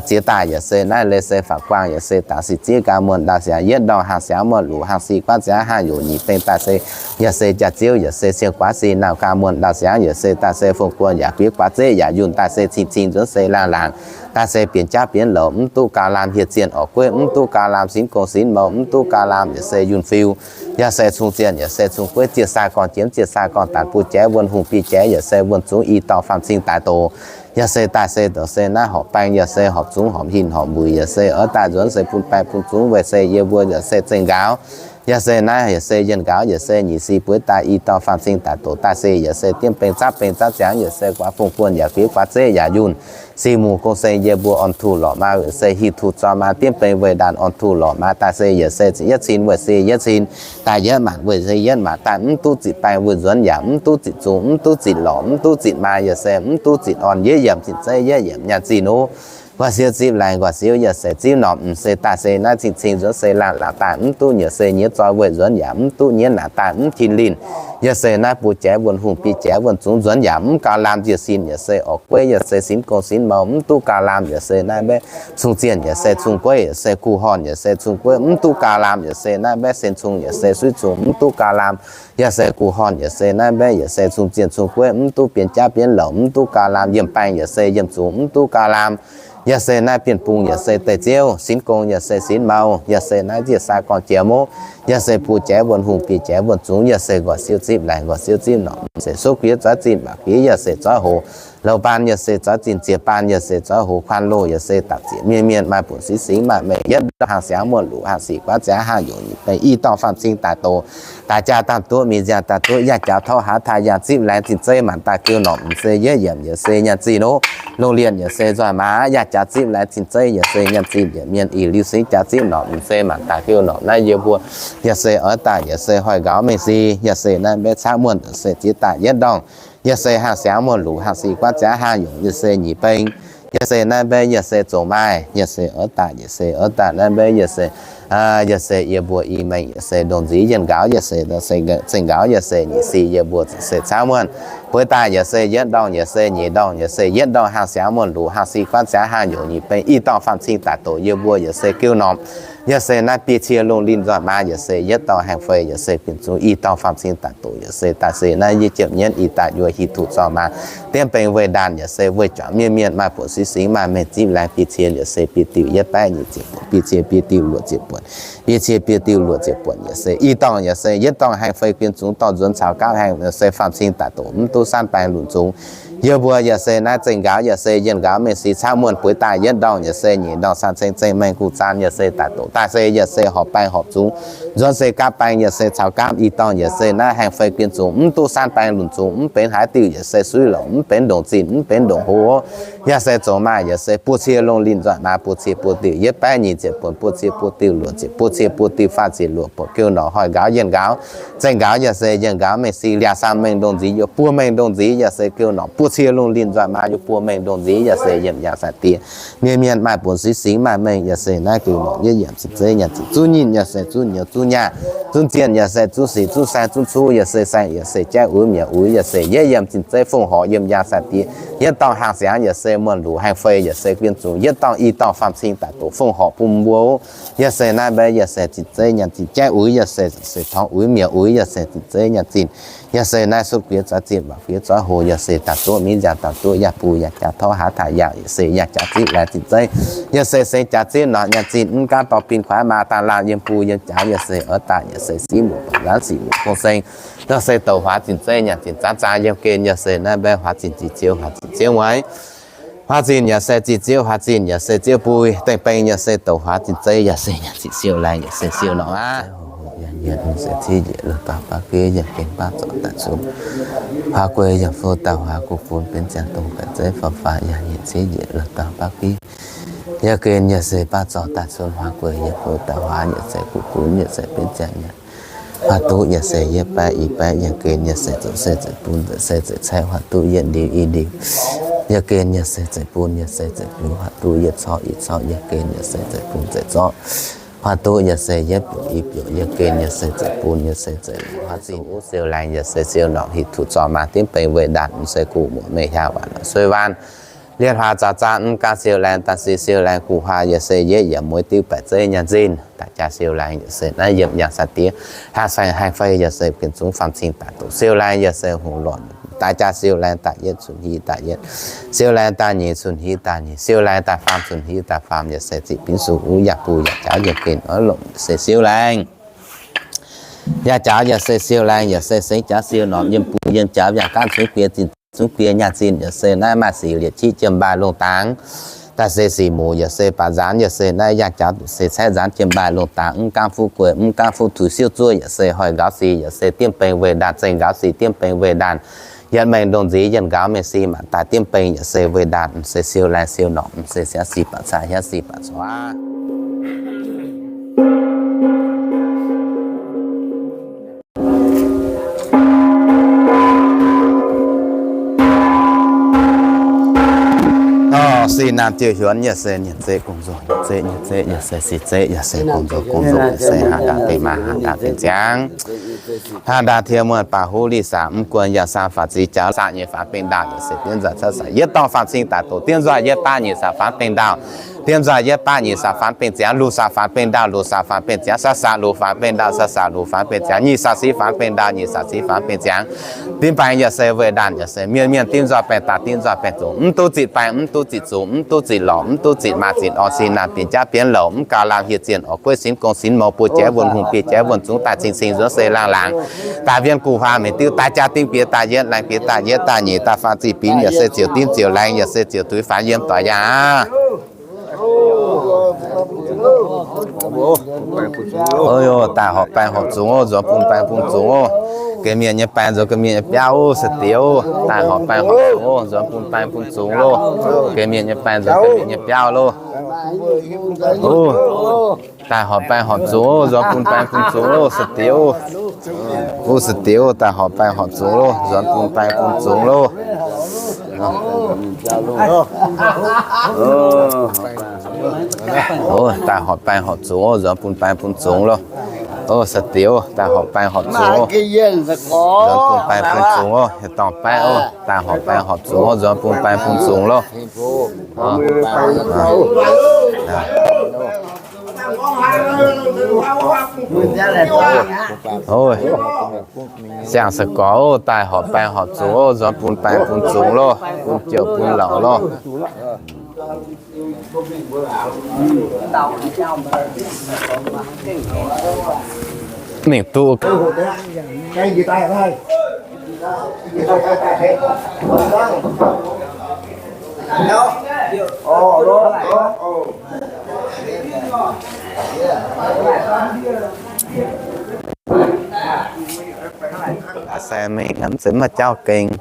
ziex daaih yaac se naaiv leiz se faatv guaang yaac se daaih si ziex ganh muonh ndau siangx yietv ndorngh haangh siangx muonh luc haangh siqv guaav ziangx haangh yoc nyic beng daaih se yaac se jaax ziouv yaac se siang guaav sin naamh ganh muonh ndau siangx yaac se daaih se fong guonh yaac fiev guaav zeqv yaac yunh daaih se cing-cing nzuonx se laangh laangc daaih se bienx jaav bienx louc mv duqv gauh lamh hieh zienh orqc gueiv mv duqv gauh lamh sinx gong sinx mouz mv duqv gauh lamh yaac se yunh fiu yaac se cung zienh yaac se cung gueiv ziec sai gorn jiemx ziec sai gorn daanc buo jaaix wuonh hungh biei jaaix yaac se wuonh zungx i dorh faam cing daaih doqc yaac se daaih se doqc se naaiv horpc baeng yaac se horpc zungx horpc hinc horpc mbuic yaac se oix daaih nzuonx se bun baeng bun zungx weic se yie mbuo yaac se zengh nqaux yaac se naaiv yaac se yienh nqaux yaac se nyic si bueix daaih i dorh faam cing daaih doqc daaih se yaac se diemv beng zapv beng zapv ziangx yaac se guaav fong guonh yaac fiev guaav zeqv yaac yunh si mungh gong se yie mbuo orn tuh lorqc maa weic se hinc tuh zorc maa diemv beng weih ndaanh orn tuh lorqc maa daaih se yaac se yietv cin weic se yietv cin daaih yietv maanc weic se yietv maanc daaih mv duqv zitc baeng weic nzuonx yaac mv duqv zitc zungh mv duqv zitc lorqc mv duqv zitc maa yaac se mv duqv zitc orn yietv yiemc zitc zeiv yietv yiemc nyaanh zinh ov Nqox siou zipv laengz, nqox siou yaac se zipv norqc, m'seix daaih se naaiv cing-cing nzuonx se laanh laangc daaih mv duqv nyiex se nyiex zoi weih nzuonx yaac mv duqv nyiex naaic daaih mv tin linh. Yaac se naaiv buo jaaix wuonh hungh, biei jaaix wuonh zungx nzuonx yaac mv gauh laam njiec sin. Yaac se orqc gueiv yaac se sinx gong sinx mau mv duqv gauh laam. Yaac se naaiv mbaeqv cung zienh yaac se cung gueiv, yaac se kuh horn yaac se cung gueiv mv duqv gauh laam. Yaac se naaiv mbaeqv sen cung yaac se suiv cung mv duqv gauh laam. Yaac se kuh horn yaac se naaiv mbaeqv yaac se cung zienh cung gueiv mv duqv, bienx jaav bienx louc mv duqv gauh laam. Yiemh baeng yaac se yiemh zungx mv duqv gauh laam. Yaac se naaiv bienh bung yaac se deic-ziouv, sinx gong yaac se sinx mau, yaac se naaiv njiec sai gorn jiex mouv, yaac se buo jaaix wuonh hungh, biei jaaix wuonh zungx. Yaac se nqox siou zipv laengz, nqox siou zipv norqc, m'seix suqv guiex zoiv zinh, mbac guiex yaac se zoiv hoz, louc baan yaac se zoiv zinh, ziex baan yaac se zoiv hoz, kuan loh yaac se dapc ziec, mienh mienh maaih buonc singx singx maaih mengh, yietv ndorngh haangh siangx muonh luqc, haangh sic guaav ziangx haangh yungc nyeic baeng, i dorngh faam cing daaih doqc, daaih jaa dangh duqv, mingh nziaang daaih duqv, yangh jaux torv haaix taaih yangh, zipv laengz zinh zeiv maanc daaih keu norqc, m'seix yietv yiemc yaac se nyaanh zinh ov, lungh lienh yaac se nzoih maa, yangh jaux zipv laengz zinh zeiv yaac se nyaanh zinh yiemc mienh, ih liuz singx jaax zipv norqc, m'seix maanc daaih keu norqc. Naaiv yie mbuo yaac se oix daaih yaac se hoic nqaux mengh si, yaac se naaiv mbaeqv caqv muonh yaac se ziex daaih yietv ndorngh, yaac se haangh siangx muonh luqc, haangh sic guaav ziangx haangh yungc yaac se nyic baeng. Yaac se naaiv mbaeqv yaac se zoux maaih, yaac se oix daaih, yaac se oix daaih naaiv mbaeqv yaac se, yaac se yie mbuo i mengh yaac se ndongc nziv yienh nqaux, yaac se zengc nqaux yaac se nyic sic yie mbuo se caqv muonh. Bueix daaih yaac se yietv ndorngh, yaac se nyic ndorngh, yaac se yietv ndorngh haangh siangx muonh luqc, haangh sic guaav ziangx haangh yungc nyic baeng, i dorngh faam cing daaih doqc yie mbuo yaac se keu norm. Yaac se naaiv biei cie lungh linh nzoih maa yaac se yietv dorngh haengh fei yaac se bienh zungx, i dorngh faam cing daaih doqc yaac se daaih se naaiv yie jiepv nyienv i daaih yuoqc hieh tuc zorc maa, diemv beng weih ndaanh yaac se weih juangc mienh mienh maaih buonc singx singx maaih mengh zipv laengz biei cie yaac se biei diuh yietv baeqv nyic ziepc buonc, biei cie biei diuh luoqc ziepc buonc, biei cie biei diuh luoqc ziepc buonc yaac se i dorngh yaac se yietv dorngh haengh fei bienh zungx dorh nzuonx caux gapv haengh yaac se faam cing daaih doqc mv duqv sanv baeng lunc zungx. Yie mbuo yaac se naaiv zengc nqaux yaac se yienh nqaux mengh si caqv muonh bueix daaih yietv ndorngh yaac se nyic ndorngh san ceng zengc mengh guv zaan yaac se daaih doqc daaih se yaac se horpc baeng horpc zungx. Nzuonx se gapv baeng yaac se caux gapv i dorngh yaac se naaiv haengh fei bienh zungx mv duqv sanv baeng lunc zungx, mv benx haaix diuh yaac se suiv louc, mv benx ndongc zinh, mv benx ndongc hlo. Yaac se zoux maaih yaac se buo cie lungh linh nzoih maa, buo cie buo diuh yietv baeqv nyic ziepc buonc, buo cie buo diuh luoqc ziepc, buo cie buo diuh faah ziepc luoqc buonc keu norqc, hoic nqaux yienh nqaux. Zengc nqaux yaac se yienh nqaux mengh si, liaauc saam mengh ndongc nziv, yiem buo mengh ndongc nziv yaac se keu norqc, buo cie lungh linh nzoih maa, yiem buo mengh ndongc nziv yaac se yiem yangh sai diex. Mienh mienh maaih buonc singx singx maaih mengh yaac se naaiv keu norqc, yietv yiemc zinh zeiv nyaanh zinh zuqv nyinh yaac se zuqv nyouz zuqv nyaah, zuqv zienh yaac se zuqv sic zuqv saeng zuqv cuv yaac se saeng yaac se jaiv uix mi'aqv uix yaac se yietv yiemc zinh zeiv fongc horc yiem yangh sai diex. Yietv dorngh haangh siangx yaac se muonh luc haengh fei yaac se bienh zungx, yietv dorngh i dorngh faam cing daaih doqc fongc horc bun mbuo. Yaac se naaiv mbaeqv yaac se zinh zeiv nyaanh zinh jaiv uix yaac se, se torngx uix mi'aqv uix yaac se zinh zeiv nyaanh zinh. Yaac se naaiv suqv guiex zoix zinh, mbac guiex zoix hoc yaac se daaih duqv mingh nziaang daaih duqv yangh buh yangh jaax torv haaix taaih yangh yaac se yangh jaax zipv laengz zinh zeiv. Yaac se sengx jaax zipv norqc nyaanh zinh mv gaanv dorh bin kuaaiv maa daaih laanh yiem buh yiem jaax yaac se oix daaih yaac se siqv muc baac nzaanv sic muc gong seng. Yaac se douc huaax zinh zeiv nyaanh zinh zaanv zaang yiem gen yaac se naaiv mbaeqv huaax zinh zinh ziouv huaax zinh ziouv mueiz. Huaax zinh yaac se zinh ziouv huaax zinh yaac se ziouv bui dengh beng yaac se douc huaax zinh zeiv yaac se nyaanh zinh siou laengz yaac se siou norqc aqv. Yaac nyiec lungh se civ njiec lungh dauh baav giv yaac gen baav zorc daaih cun huaax guei yaac fu dauh huaax guv bun benx ziangh dongh baeqc zeiv faaux faaux yaac nyiec civ njiec lungh dauh baav giv yaac gen yaac se baav zorc daaih cun huaax guei yaac fu dauh huaax yaac se guv bun yaac se benx ziangh nyaanh. Huaax duqv yaac se yietv baeqv i baeqv yaac gen yaac se zoux se zoux bun zoux se zoux caeqv huaax duqv yietv ndiux i ndiux yaac gen yaac se zoux bun yaac se zoux bun huaax duqv yietv corc i corc yaac gen yaac se zoux bun zoux zorqv huaax duqv yaac se yietv biouc i biouc yaac gen yaac se zoux bun yaac se zoux huaax zinh wuov siou laengz yaac se siou norqc hieh tuc zorc maa diemv beng weih ndaanh m'seix guv muoc meih hiaang waanc lorz sueih waanc. Lienc huaax zaux zaang mv gaanv siou laengz daaih se siou laengz guv huaax yaac se yietv yiemc mueiz diuv baeqc zeiv nyaanh zinh. Daaih jaa siou laengz yaac se naaiv yiem yangh sai diex. Haangh saeng haengh fei yaac se bienh zungx faam cing daaih doqc siou laengz yaac se hungh lorqc. Daaih jaa siou laengz daaih yietv cun hiv daaih yietv, siou laengz daaih nyic cun hiv daaih nyic, siou laengz daaih faam cun hiv daaih faam yaac se ziqc binv suqv wuov yaac buh yaac jaax yiem gen oix longc yaac se siou laengz. Yaac jaax yaac se siou laengz yaac se sengx jaax siou norqc yiem buh yiem jaax yaac gaanv cunv guie zinh zungv guie nyaanh zinh yaac se naaiv maaih sic liepc qiex jiem mbaaih lungh dangx. Daaih se sic muc yaac se baac nzaanx yaac se naaiv yangh jaax se caeqv nzaanx jiem mbaaih lungh dangx mv gaanv fuqv guei mv gaanv fuqv tuix siouv zuov yaac se hoic nqaux sic yaac se diemv beng weih ndaanh zengc nqaux sic diemv beng weih ndaanh. Yietv mengh ndongh nziv yietv nqaux mengh si maanc daaih diemv beng yaac se weih ndaanh m'seix siou laengz siou norqc m'seix siav sic baac cai hiav sic baac corc aqv. Orqc, Sic naamh ziouc hiuonx, yaac se nyic zeqv gong-zoh, nyic zeqv, nyic zeqv, yaac se sic zeqv, yaac se gong-zoh, gong-zoh, yaac se haaix ndaauv benx maaih, haaix ndaauv benx ziangx. Haaix ndaauv tien muonh baac huv lic saac mv guon yaac saah faatv zic jaax, saah nyei faanx benx ndaauh, yaac se diev nzoih cuotv saac yietv dorngh faanv cing daaih doqc diev nzoih yietv baav nyeic saah faanv benx ndaauh, diev nzoih yietv baav nyeic saah faanv benx ziangx, luoqc saah faanv benx ndaauh, luoqc saah faanv benx ziangx, saah saah luoqc faanv benx ndaauh, saah saah luoqc faanv benx ziangx, nyic saah sic faanv benx ndaauh, nyic saah sic faanv benx ziangx. Diev baengx yaac se weih ndaanh, yaac se mienh mienh diev nzoih baengx daaih, diev nzoih baengx zuqc, mv duqv ziqc baengx, mv duqv ziqc zuqc, mv duqv ziqc lorqc, mv duqv ziqc maaz ziqc orn, sic naamh dinc jaav bienx louc, mv gaux laangh hieh zienh oix gueiv simv gong simv mouz, buo jaaix wuonh hungh, biei jaaix wuonh zungv daaih cing cing nzuonx se laangh laangx. Daaih wien guv huaang mingh diuv, daaih jaa ding bieqc daaih yietv, laengz bieqc daaih yietv, daaih nyeic, daaih faanv zic binv, yaac se ziouc dinv ziouc laengz, yaac se ziouc tuix faanx yiem doic yaac aqv. Daaih horpc baengh horpc zungx oc, nzuonx bun baengh bun zungx oc. Ga'mienh nyei baengh nzuonx ga'mienh nyei biauv oc, se diex oc. Daaih horpc baengh horpc zungx oc, nzuonx bun baengh bun zungx loh. Ga'mienh nyei baengh nzuonx ga'mienh nyei biauv loh. Daaih horpc baengh horpc zungx oc, nzuonx bun baengh bun zungx loh, se diex oc. Oc, se diex oc, daaih horpc baengh horpc zungx loh, nzuonx bun baengh bun zungx loh. Oc, daaih horpc baengh horpc zungx oc, nzuonx bun baengh bun zungx loh. Oc, se diex oc, daaih horpc baengh horpc zungx oc, nzuonx bun baengh bun zungx oc, yietc dorngh baeqv oc, daaih horpc baengh horpc zungx oc, nzuonx bun baengh bun zungx loh. Siang-Sou-Gorx oc, daaih horpc baengh horpc zungx oc, nzuonx bun baengh bun zungx loh, bun jouh bun louc loh. Mingh duqv. La'saeng mingh mv zeiz maaih jauv gengh.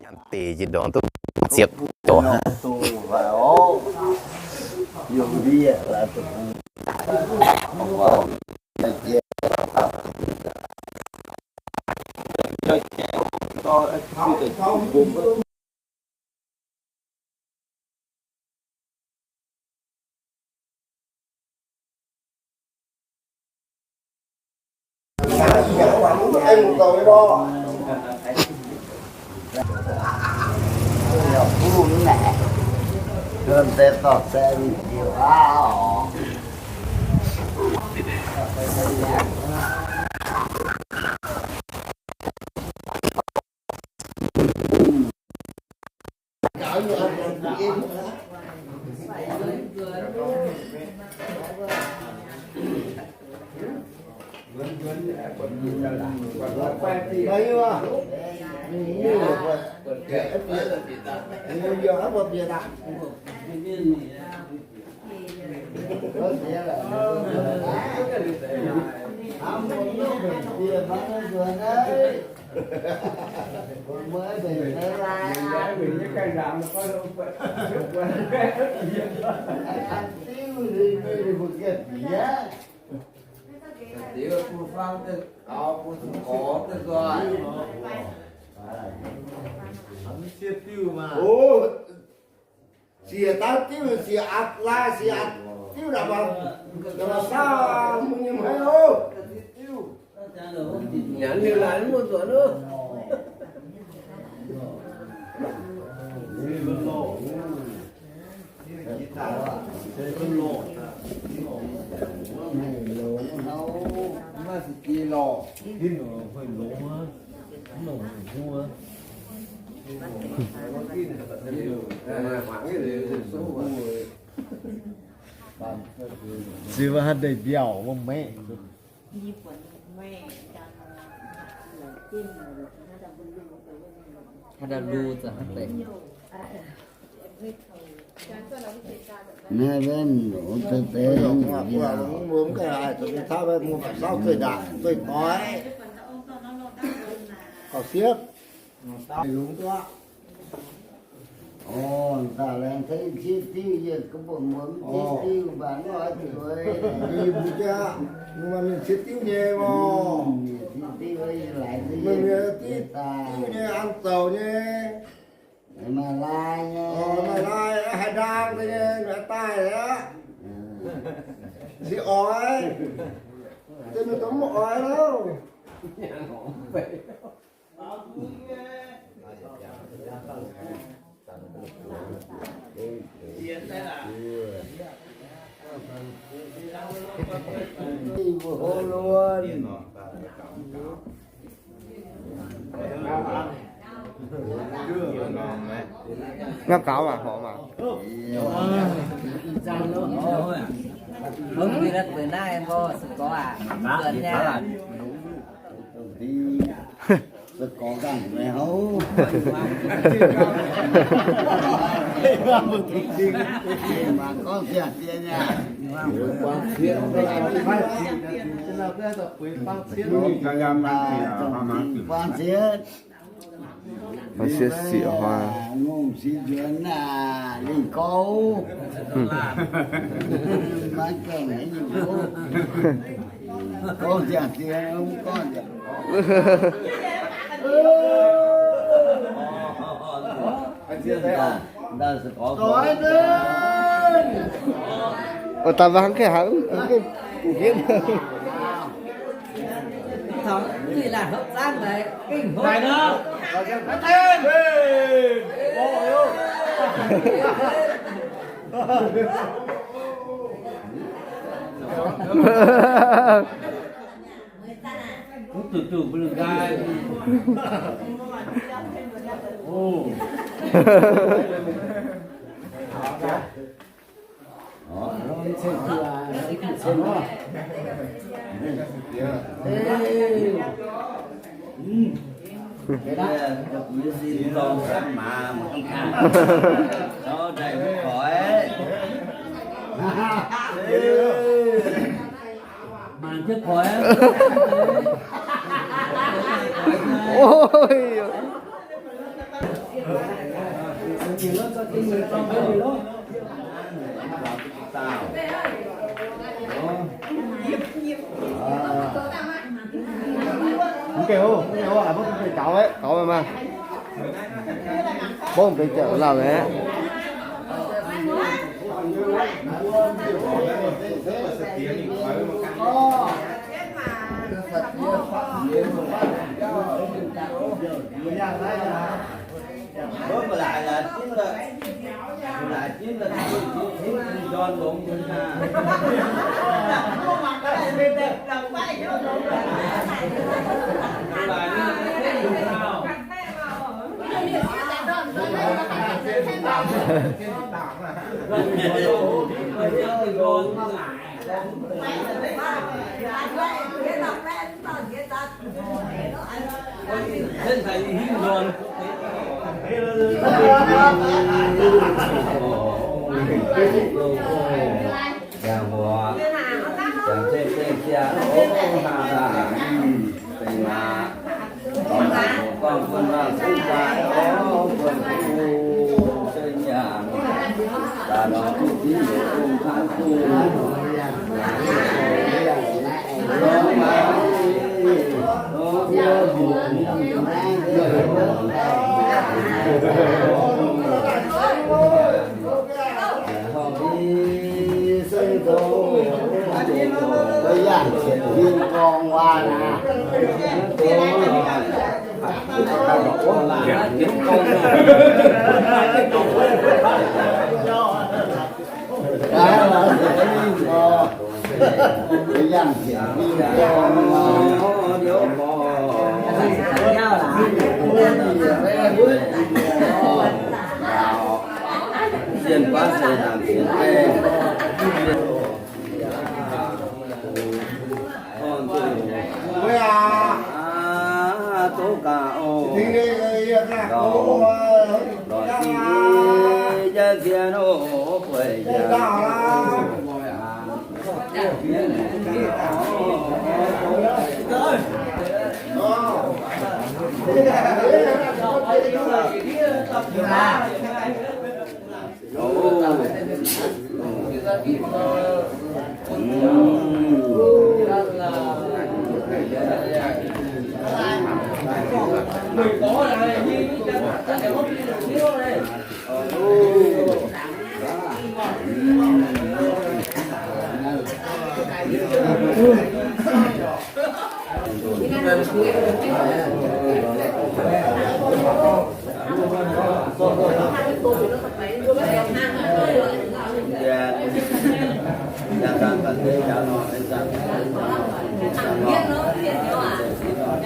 Nyanc deix jiex ndongc duqv ziepc doz hnangv. Siec daaih diuv, siec aqv, laaih siec aqv, diuv ndapv, saah mbuo nyei hmei oc. Nyanc liuz laaix mv muoz-doic oc. Ziux haaix deix mbiaauc wuov maeqv. Haaix dauh lu za'haaix deix. Naaiv wuov mbuo mv gaengh haaix zoux mienh tauv, mbuo sauv zueih ndaangc zueih doix, gauh siepv. Lungz duqv. Orv, daaih laengz tengx sieqv diuv, yie gorngv mbuox mbuo mv sieqv diuv mv baac mv oix zuqc. Mbuo mienh sieqv diuv nyei orv. Mienh sieqv diuv, yie laengz tengx mienh sieqv diuv nyei an zoux nyei. Maaih lai nyei. Maaih lai, haaix ndaang nyei, maaih daaih aqv. Sieqv oix. Deix mienh dongh mv oix loh. Ngao gaux aqv, horpc aqv. Mv baac naaiv mbuo se gorngv aqv, mbuo nyei se gorngv ganh meih houv. Mangc gorngv ziangh dien nyei. Buang Sieqv. Buang Sieqv Sieqv Huaa. Ngongh sieqv nzuonx aac, lingh gouv. Maiv gaengh haaix nyungc gouv. Gorngv ziangh dien, gorngv ziangh. Ôi, tao vang cái hả? Cái củ kiếp. Cũng từ từ bên lưng gai. Ồ. Đó. Ê. Ê. Cái đó là quý vị lo sẵn mà, mà không ăn. Đó, đây mới khỏi. Ê. Màn chứ khỏi. Ôi. Không kêu, không kêu, à, bố không kêu cháu đấy, cháu mà mà. Bố không kêu cháu làm đấy. Bố mà lại là chính là, lại chính là chính, chính, chính John đúng không ha?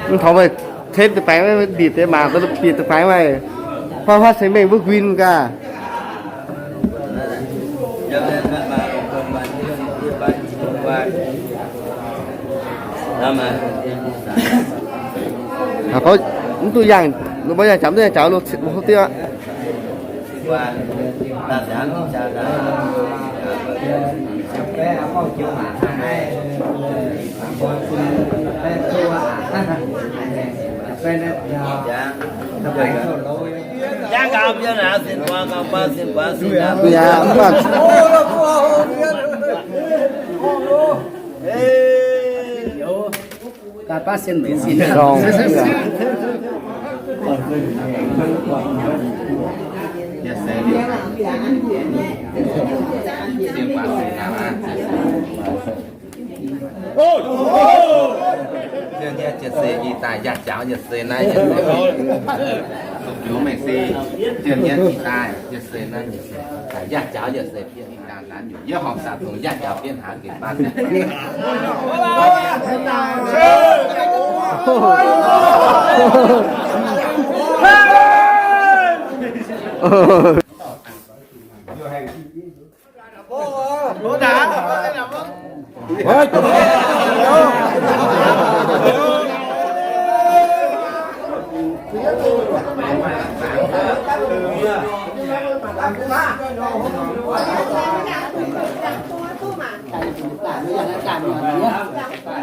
Mv taux meih tetv deix baengx, nditc deix mangc deix, bieqc deix baengx meih, huaav huaav ceng mengh mbuo huin gaax. Mv duqv yangh, mbuo yangh jaux, mv duqv yangh jaux, hopv diqv aqv. Jangx gaax mbienv aqv, sin guaax gaax, sin guaax, sin guaax. Gaax baav sin meix sin. Yie nyei jiez seix nyei daaih yaac jaux yie se naaiv, yie se biux mengh se, jienv nyei daaih yie se naaiv, yaac jaux yie se bienv daaih naaiv, yie horpc saah dongh yaac jaux bienv haaix gengh baav.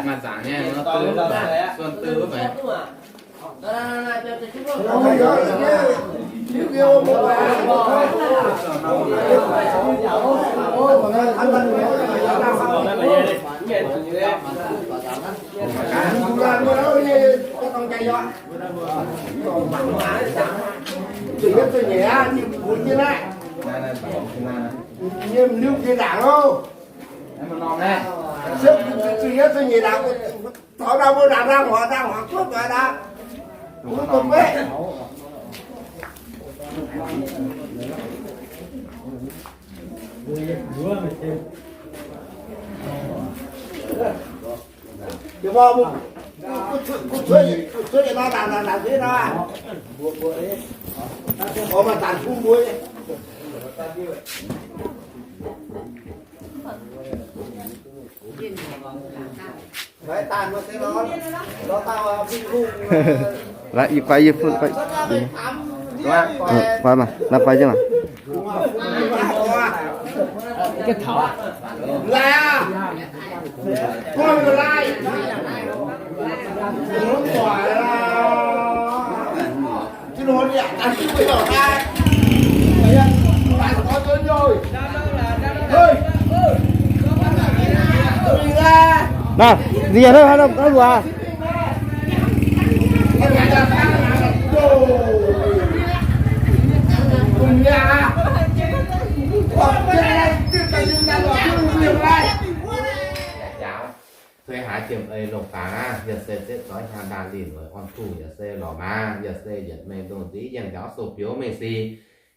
Maaih zaangc nyei, suonc dui wuov meih. Taux ndau mbuo ndaangc ndau hoic, ndau hoic kuv doic ndau. Mbuo doic mv Yie mbuo, kuv cuotv yietc norm naanc naanc naanc deix nor, mbuo mbuo, o, maaih zanc kuv mbuo. Laaix yie guai yie fun guai. Guai maah, laaix guai jienv maah. Naaiv, nziex hnangv haaix nor luoqc. Tuix haaix jiem ei longc gaax aqv. Yaac se setv zoix hnyangx ndaangc linh weic orn duqv, yaac se lorqc maaz, yaac se yietc mengh ndongc nziv yienh gaux sou biouv mengh si.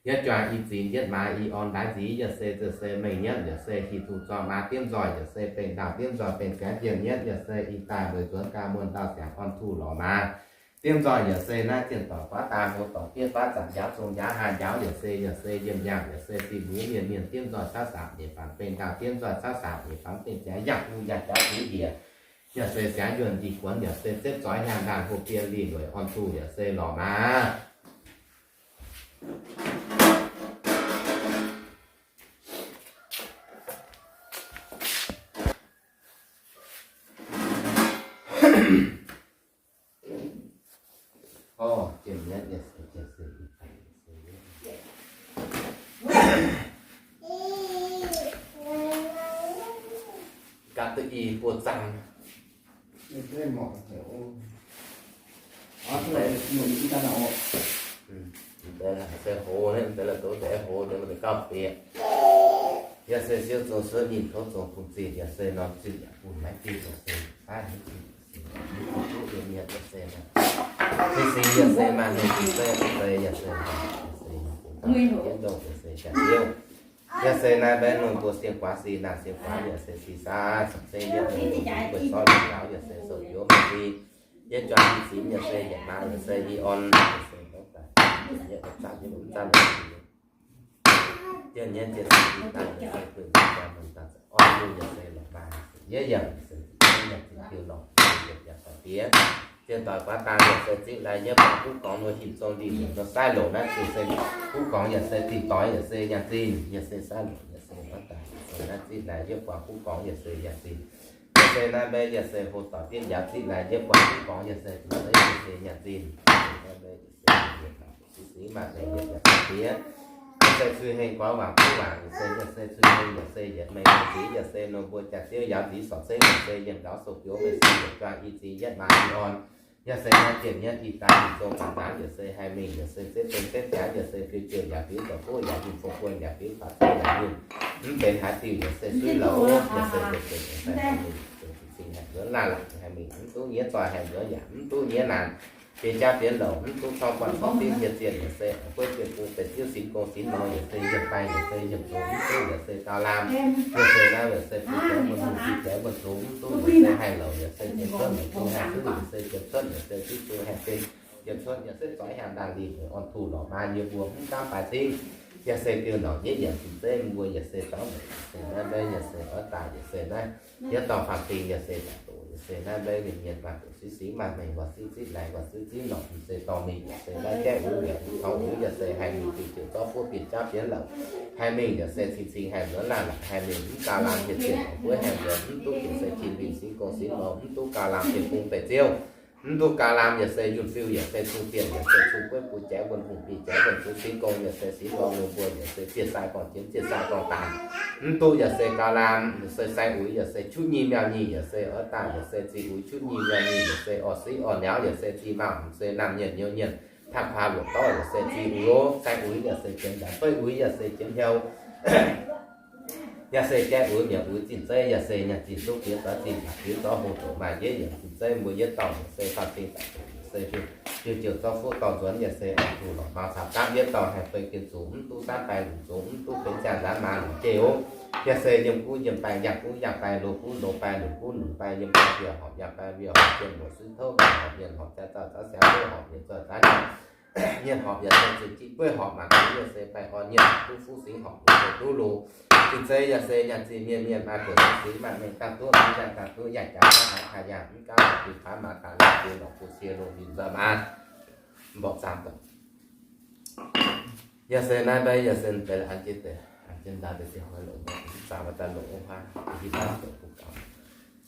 Yietv juang i zingx yietv maaz i orn ndaaiv nziv yaac se, yaac se mengh nyatv yaac se hieh tuh zorng maaz diemv nzoih yaac se benx ndaauh diemv nzoih benx ziangx jienh nyatv yaac se ih daaih mueiz nzuonx gau muonh ndau siangx orn tuh lorz maaz. Diemv nzoih yaac se naaiv zienh doic guaav daaih hlo dorc diev guaav zanc njaaux zong njaaux haa njaaux yaac se, yaac se yiem yangh yaac se zinh mueiz mienh mienh diemv nzoih cauv saanc nyeic fangx benx ndaauh diemv nzoih cauv saanc nyeic fangx benx ziangx yangh u yangh jaax ziv njiec yaac se siangx yuonh njiec guonx yaac se zepv zoix hnyangx ndaangh hopv bienh lih lueic orn tuh yaac se lorz maaz. Gaax deix i buo zang. Deix se hoz, deix la'dov deix hoz, deix gauh bieqc. Yaac se siou zong suotv nyinh kouv zong bun zinh, yaac se norm zinh yaac bun maiv diuh, yaac se faav duqv mienh, yaac se se se, yaac se maaih ninh se se, yaac se, yaac se, yaac se, yaac se jaax diuv. Yaac se naaiv mbaeqv nongh mbuo sienh guaax sin naaic sienh guaax, yaac se si saav cingx se yietv mingh buatc sortv lingh ndaauv, yaac se sou biouv mingh si. Yietv juang i zingx, yaac se yietc maaz, yaac se i orn, yaac se mv zanc, yaac se mv zanc, yaac se yietv nyei zienh zinh daaih, yaac se gueic nzengc jaa mengh daaih orn duqv, yaac se lorqc maaz, yaac se yietv yangh, yaac se zinh yaac zinh diuh lorqc, yaac se yietc yaac faix diev. Zienh doic guaav daaih, yaac se zipv lai yietv buangh kuv gorngx nor, hinc zong ndin nor, saaiv longc naaiv zinh se kuv gorngx, yaac se zinh doic, yaac se nyaanh zinh, yaac se saaiv longc, yaac se guaav daaih, yaac se naaiv zipv lai yietv buangh kuv gorngx, yaac se nyaanh zinh. Yaac se naaiv mbaeqv, yaac se hlo dorc diev njaaux zipv lai yietv buangh kuv gorngz, yaac se zinh zeiv, yaac se nyaanh zinh. Yaac se naaiv mbaeqv, yaac se siqv maaih deix yietc yaac faix diev. Yaac se cui hengh goix waangc kuv waangc, yaac se, yaac se cui hengh, yaac se yietc mengh nziv, yaac se nor mbuo jaax diuv njaaux nziv sorc zeiv, yaac se yiem ndaauv sou biouv, yaac se yietc juang i zingx yietv maaz i orn. Yaac se naaiv jienh nyatv ih daaih mingh zong baac ndaangc, yaac se haih mingh, yaac se zepv bung zepv jaax, yaac se fiuv jiouh yaac fiuv zoux fuqv yaac nyinh fong guon yaac fiuv faaux zeiv yaac nyinh mv benx haaix diuh, yaac se suiv louc, yaac se benx benx yaac se haih mingh, benx cing haih nzuonx laanh laangc haih mingh, mv duqv nyiev zoih haih nzuonx yaac mv duqv nyiev naanc, bienx jaav bienx louc, mv duqv corngv guanh corngv diuv hieh zienh, yaac se oix bueiv bienh bung benx diuv sinx gong sinx nor, yaac se yiemh baeng, yaac se yiemh zungx mv duqv, yaac se gauh laam, yaac se naaiv, yaac se bun jaaix mbuo hungh, bun jaaix mbuo zungx mv duqv, yaac se haih louc, yaac se jiem cuotv, yaac se haih zuqv, yaac se jiem cuotv, yaac se zuqv zungx haih zinh, jiem cuotv, yaac se zoix hnyangx ndaangc lingh orn tuh lorqc maaz, yie mbuo mv gaamv baaix cingv. Yaac se diuh norqc nyeiv yienc cing zeiv mbuo, yaac se zaux meic, yaac se naaiv mbaeqv, yaac se oix daaih, yaac se naaiv yietv dorh faam-fing, yaac se daaih doqc, yaac se naaiv mbaeqv mienh mienh maaih doqc siqv siqv maaih mengh, waac siqv ziqv laih, waac siqv ziqv norqc, yaac se dorh mingh, yaac se naaiv gaeqv uix, yaac se taux uix, yaac se haih mingh diuh ziouc zorqv fuqv bienh jauv bienh louc, haih mingh, yaac se cing cing haih nzuonx laanh laangc, haih mingh mv gauh laam hieh zienh, oix bueiv haih nzuonx mv duqv, yaac se cin mingh sinx gong sinx nor mv duqv gauh laam bienh bung beic ziouv. Mv duqv gauh laam yaac se yunh fiuv, yaac se cung zienh, yaac se cung gueiv bun jaaix wuonh hungh, bieqc jaaix wuonh zungv sinx gong, yaac se sinx gong wuonh mbuo, yaac se zienh sai gorngv jienv, zienh sai gorngv daanh. Mv duqv yaac se gauh laam, yaac se sai uix, yaac se cuotv nyei miauh nyei, yaac se oix daaih, yaac se zih uix cuotv nyei miauh nyei, yaac se orv siqv orv nyaux, yaac se zih maauh, yaac se naamh nyienh nyouz nyienh, taqv kuaax luoqc dorv, yaac se zih uix, sai uix, yaac se jienv ndaangc feiv uix, yaac se jienv hnyouv. Yaac se jaiv uix, mietc uix, zinh zeiv, yaac se nyaanh zinh duqv diex zorqv zinh, diex zorqv hlo doqc maaih yietv yienc zinh zeiv mbuo yietv dorngh, yaac se faam-fing daaih doqc, yaac se diuh ziouc zorqv fuqv dorh nzuonx, yaac se orn tuh lorqc maaz caux gaapv yietv dorngh haih fei gien zuqc mv duqv saanv baeng lungc zuqc mv duqv benx ziangh nzaanx maaz lungc jeiv oc. Yaac se yiem guv yiem baengh, yangh guv yangh baengh, loz guv loz baengh, lunc guv lunc baengh, yiem baengh wiev horpc, yangh baengh wiev horpc, yiem loz suiv touv baengh horpc, yiem horpc jaav zauh zaav siangx guv horpc, yiem zoih zaav nyanc, yiem horpc yaac se zuqc jiv gueiv horpc, mangc guv yaac se baengh orn nyanc, duqv fuqv singx horpc yaac se duqv loz. Zinh zeiv yaac se nyaanh zinh mienh mienh maaih buonc singx maaih mengh dangh duqv, mv dangh dangh duqv, yangh jaax mv haaix haaix yangh, mv gaamv dangh duqv, kaav maaz daaih lorqc bun lorqc bun cie lungh ninh nzoih maaz. Mborqv zaangc daaih. Yaac se naaiv mbaeqv yaac se deix an jienv deix, an jienv ndaauv deix ziangh hoc longc, mv zaangc maaih daaih longc wuov huaav, hiuv duqv zoux bun gaux.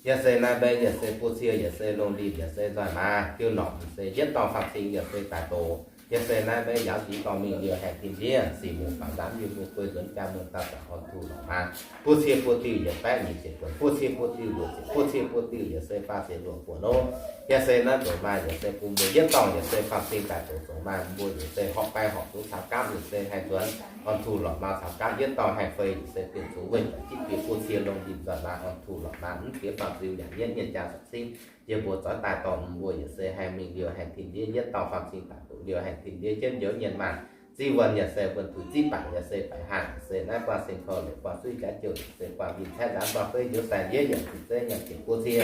Yaac se naaiv mbaeqv yaac se buo cie, yaac se lungh ndinh, yaac se nzoih maaz, diuh norqc se yietv dorngh faam-fing, yaac se daaih doqc. Yaac se naaiv mbaeqv njaaux nziv dorh mingh liouh haengh tin ndiev, sic muoc faaux nzaanv yie mbuo guei nzuonx jaa muonh dauh zanc orn tuh lorqc maaz. Buo cie buo diuh yietc baeqv nyic ziepc buonc, buo cie buo diuh luoqc ziepc, buo cie buo diuh yaac se faah ziepc luoqc buonc nor. Yaac se naaiv ndoqc maaih yaac se bun mbuo yietv dorngh yaac se faam-fing daaih doqc zoux maaih mbuo yaac se horpc baengh horpc zungv caux gaapv yaac se haih nzuonx orn tuh lorqc maaz caux gaapv yietv dorngh haih fei yaac se bieqc zuqc weic jienv bieqc buo cie lungh ndinh nzoih maaz orn tuh lorqc maaz mv diex faam-ziu yaac yietv mienh jaa cingv. Yie mbuo zoix daaih dorh mbuo yaac se haih mingh liouh haengh tin ndiev yietv dorngh faam-fing daaih doqc liouh haengh tin ndiev jienv njoux nyienh maanh. ziqv wuonh yaac se wuonh tuix ziqv baangc yaac se baix haangh yaac se naaiv buangh seng korv-lienh buangh zuiv jaax jouh yaac se buangh mingh caeqv nzaanx buangh feiv njoux sai ndiev yaac cin zeiv yaac cin guoqv cie.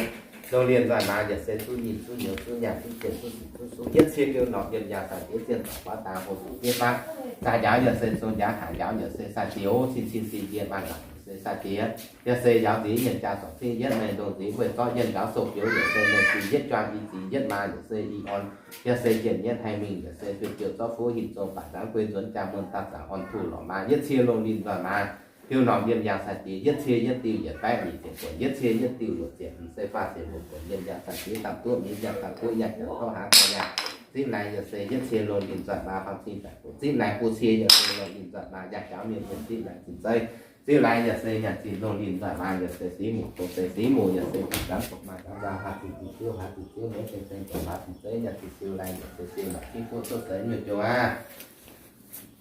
Lungh linh nzoih maaz yaac se zuqv nyinh zuqv nyouz zuqv nyaanh zuqv zienh zuqv sic zuqv sux yietv cie liuz norqc yiem njaaux sai-diex zienh doic huaav dangx hlo zuqc diev baqv. Sai njaaux yaac se zong njaaux, haaix njaaux yaac se sai-diox, cin cin sin ndie maaih laangc yaac se sai-diex. Yaac se njaaux nziex nyienc jaa zorc cingv yietv mengh ndongh nziex weih zorqv yietv njaaux sou biouv yaac se mengh sin yietv juang i ziex yietv maa yaac se i orn. Yaac se jienh yietv haih mingh yaac se fiuv jiuv zorqv fuv hinc zong baac nzangv guei nzuonx jaa muonh daaih zaangc orn tuh lorqc maa yietv cie lungh linh nzoih maaz. Hiuv norm yiem njaaux sai-diex yietv cie yietv diuh yietc baeqv nyic ziepc buonc yietv cie yietv diuh luoqc ziepc m'sei faah ziepc luoqc buonc yiem njaaux sai-diex dangh duqv mingh njaaux dangh duqv yaac jangx tov hnangv daaih yaac. Zipv laengz yaac se yietv cie lungh linh nzoih maa fam cing daic buoc. Zipv laengz buo cie yaac se lungh linh nzoih maa yaac jaux mienh mienh zipv laengz zinh zeiv. Zipv laengz yaac se nyanc zinh lungh linh nzoih maa yaac se siqv muc dongh se siqv muc yaac se baac nzangv dongh maaih nzangv nzangv haaz zinh zinh ziouv haaz zinh ziouv meix ceng ceng dongh haaz zinh zeiv nyanc zinh siou laengz yaac se siou maaih jiv guoqv cuotv seix nyuoqc jong aqv.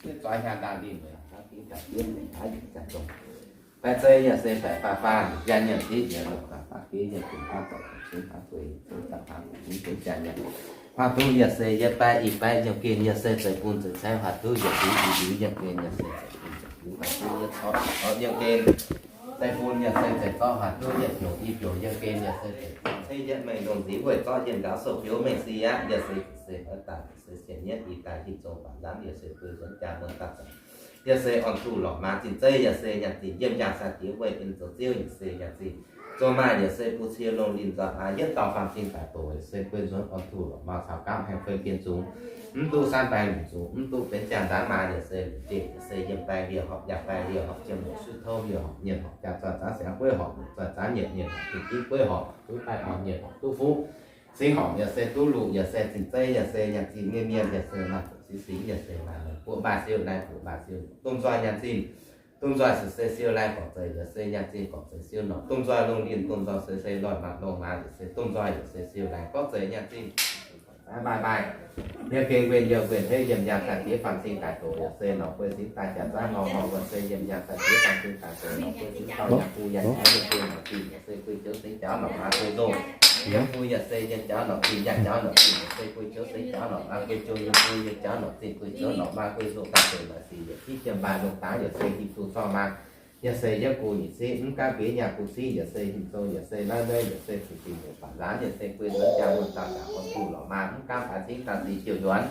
Zuov zoix hnyangx-ndaangc lingh mueic hnangv dingv daaih diev mengh haaix nyungc jaax dongh. Baeqv zeiv yaac se baeqc faah faanh, yaac nyanc ziex njiec longc daaih faah giev yaac jiex faah zoux zoux cingv faah guei cingv faah faah guei cingv guei jaax nyanc. Huaax duqv yaac se yietv baeqv i baeqv nyungc gen yaac se zeiv bun zeiv caeqv huaax duqv yaac se i liuz nyungc gen yaac se zeiv bun zeiv bun huaax duqv yietv corc corc nyungc gen. Zeiv bun yaac se zeiv zorqv huaax duqv yietv biouc i biouc nyungc gen yaac se zeiv bun cingv yietv mengh ndongh nziex weih zorqv yietv njaaux sou biouv mengh si aqv. Yaac se se oix daaih se sienx yietv i daaih hinc zong baac nzangv yaac se guei nzuonx jaa muonh daaih zaangc. Yaac se orn tuh lorqc maa zinh zeiv yaac se nyanc zinh yiem njaaux sai-diex weih en zoux ziouv yaac se nyanc zinh. Zong maaih yaac se buo cie lungh linh nzoih maa yietv dauh faam cing daic doc yaac se guei nzuonx orn tuh lorqc maa caux gapv haengh fei bien zungx. Mv duqv saanv baeng lungc zungx, mv duqv benx ziangh nzaanx maa yaac se lungc jiex yaac se yiem baeng liouh horpc, yaac baeng liouh horpc, jiem horpc, sui touv liouh horpc, nyienc horpc, jaa zoih zaanv siangx gueiv horpc, zoih zaanv nyietc, nyienc horpc, zinh div gueiv horpc, duqv daaih orn nyienc horpc duqv fuqv. Singx horpc yaac se duqv lungh, yaac se zinh zeiv, yaac se nyanc zinh mienh mienh, yaac se maaih doqc singx singx, yaac se maaih longc buoqv maaih siou laengh, buoqv maaih siou longc. Domh nzoih nyanc zinh, domh nzoih se se siou laengh gorqv zeiz, yaac se nyanc zinh gorqv zeiz siou longc. Domh nzoih lungh linh, domh nzoih se se loih maaz longh maaz, yaac se domh nzoih yaac se siou laengh gorqv zeiz nyanc zinh. Maaih maaih, yiem gengh nquenh youh nquenh heiv yiem njaaux sai-diex faam cing daic doc, yaac se norqc guei singx daaih jaax zaangv ngorc ngorc wuonh se yiem njaaux sai-diex faam cing daic doc, norqc guei singx dauh yaac bun yaac jaax yiem gengh norqc zinh, yaac se guei joux singx jaax norqc maa guei nzongh. Yiem bun yaac se yiem jaax norqc zinh, yaac jaax norqc zinh, yaac se guei joux singx jaax norqc maa guei nzongh, yiem bun yiem jaax norqc zinh guei joux norqc maa guei nzongh daaih deix maaih sic yietc jiv jiem mbaaih lungh dangx yaac se hinc duqv corc maa. Yaac se yietv gu nyic civ mv gaamv bieiv nyaah gu civ yaac se hinc zong yaac se naaiv meiv yaac se zuqc dinh muoc baac nzaanx yaac se guei nzuonx jaa muonh daaih zaangc orn tuh lorqc maa mv gaamv baaix cingv daaih zinh jiouv nzuonx.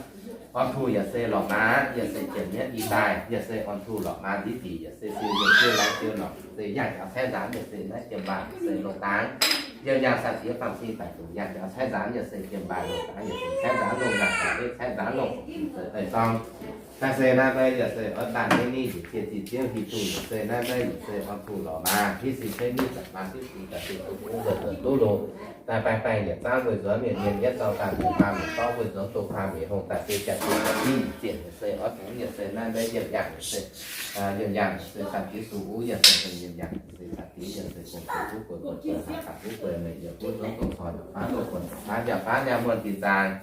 Orn tuh yaac se lorqc maa, yaac se jiem mienv i daaih, yaac se orn tuh lorqc maa nziv dingc, yaac se siou yiem siou laengz siou lorqc, se yaac jaax caeqv nzaanx, yaac se naaiv jiem mbaaih yaac se longh dangx. Yiem njaaux sai-diex faam cing daic doc yaac jaax caeqv nzaanx, yaac se jiem mbaaih longh dangx, yaac se caeqv nzaanx longh nyaanh daaih, caeqv nzaanx longh fongc deix zorng. Daaih se naaiv meiv yaac se oix daaih meiv ninh yietc zieqc zinh ziouv hiuv duqv yaac se naaiv meiv yaac se orn tuh lorqc maa, hiuv sin ceix ninh zac maa hiuv sin daaih se duqv bungx nzuonx nzuonx duqv longx. Daaih baengh baengh yietc zangv weic nzuonx mienh mienh yietv dorh daaih mienh maa mienh dorv weic nzuonx doqc maa mienh hungh daaih se jaax zinh daaih zinh yietc zieqc yaac se oix bungx yaac se naaiv meiv yiem yangh yaac se, yiem yangh yaac se daaih jiu sux uv yaac se yiem yangh yaac se daaih dingx yaac se gong-zoh fuqv gueix gueix gueix haaix daaih fuqv gueix meiv yiem fuqv nzuonx dongh corc yaac faanv loz gueix faanv yaac faanv yaac muonh dinh zaangc.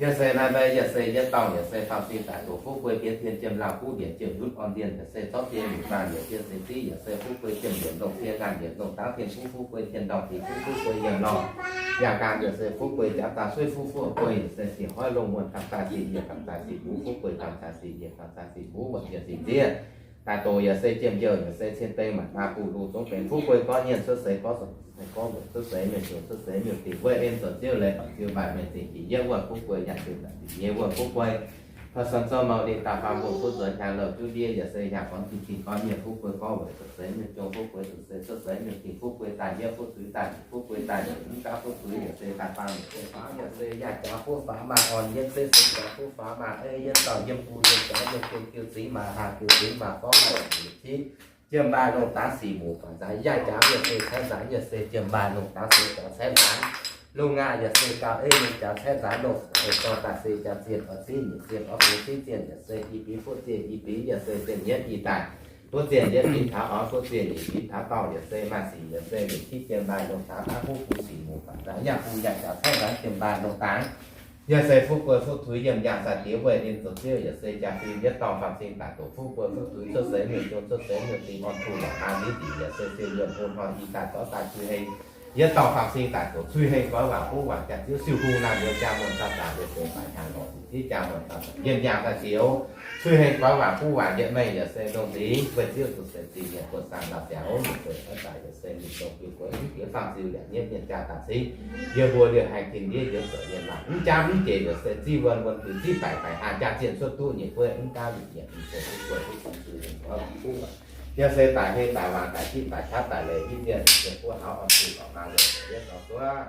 Yaac se naaiv meiv yaac se yietv dorngh yaac se faam cing daic doc fuqv guei bienv tien jiem laauh guv mbienc jiem ndutv orn ndienh yaac se zorqv dien nyutc zaangh yaac dien singx div yaac se fuqv guei jiem mbienc longh cie nqaanh mbienc longh dangv tien fuqv fuqv guei tien ndorngh dingc fuqv fuqv guei yiem lorh. Yaac nqaanh yaac se fuqv guei jaav daaih suiv fuqv fuqv guei yaac se siec hoiv longh muonh gamh daaih sic yiec gamh daaih sic mbuv fuqv guei gamh daaih sic yiec gamh daaih sic mbuv wuonh yiem sic ndiev. Daaih doc yaac se jiem youh yaac se cien deng maac maa buh lu zongx benx fuqv guei gorngv nyienh cuotv seix gorngv seix gorngv weic cuotv seix mienh jungx cuotv seix mienh dingc weic en zoux ziouv leiz baac ziouv maaih mienh zingh dingc yiem wuonh fuqv guei yaac ziouc daaih dingc nyei wuonh fuqv guei. Taux san zouv mau ninh daaih faam mbuo fuqv nzuonx hnyangx louh juv ndiev yaac se hnyangx gorn jin jin gorn nyienh fuqv guei gorngv weic cuotv seix mienh jungx fuqv guei cuotv seix cuotv seix mienh dingc fuqv guei daaih yiem fuqv zuiz daaih dingc fuqv guei daaih yiem mv gaav fuqv zuiz yaac se daaih faam yaac se faam yaac se yaac jaax fuqv faam maaih orn yietv zeiv se jaax fuqv faam maaih ei yietv dauh yiem bung yiem jaax yiem gengh jiu zingx maaih haah jiu zingx maaih gorngv maaih yietc civ. Jiem mbaaih longh dangx sic muc baac nzaanx yaac jaax yaac se caeqv nzaanx yaac se jiem mbaaih longh dangx se jaax caeqv nzaanx. Lungh aqv yaac se gauh ei yiem jaax caeqv nzaanx longh, ei dorh daaih se jaax zienh oix civ nyic zienh oix bungx civ zienh yaac se i bingx fuqv zienh i bingx yaac se zienh yietv i daaih. Fuqv zienh yietv bingx taux orn, fuqv zienh nyic bingx taux dorh yaac se maaih sic yaac se yietc civ jiem mbaaih longh dangx aqv huv bungx sic muc baac nzaanx yaac bungx yaac jaax caeqv nzaanx jiem mbaaih longh dangx. Yaac se fuqv guei fuqv tuix yiem yangh sai-diex weih ninh zoux ziouv yaac se jaa fim yietv dorngh faam cing daaih doc fuqv guei fuqv tuix cuotv seix mienh jungx cuotv seix mienh dingc orn tuh lorqc maa nziv dingc yaac se siou yuonh bun hnoi i daaih zorqv daaih cui heng. Yietv dauh faam-sing daaih zoux cuiv heng goiv waac buv waac jaa-ziouv, siou hungh naamh nyouz jaa muonh dauh daaih, yaac se baaix hnyangx lorz ziqc ziqv jaa muonh dauh daaih, yiem nyaangh daaih zioux cuiv heng goiv waac buv waac, yietc mengh yaac se ndongc nzingx, weic ziouv zuqc se zingh mienh buonv saang lauh ziangx, mienh buonv daaih yaac se mienh dongh biu gueix mv jiex faam-ziu yaac nyetv mienh jaa daaih cingv. Yie mbuo liuz haih tin ndiev njoux zoux mienh maah, mv jaav mv jiex yaac se ziqv wuonh, wuonh buic ziqv baeqc, baeqc haah jaa zienh cuotv duqv nyei gueiv, mv jaav mv jiex mienh buonv duqv wuonh, mv jaav mv jiex mienh buonv duqv wuonh. Yaac se daaih heng daaih waangc daaih jitv daaih qaqv daaih leiz hitv mienh, mienh buonv hauv orn zuqc lorqc maa nzuonx yietv dorh zuov.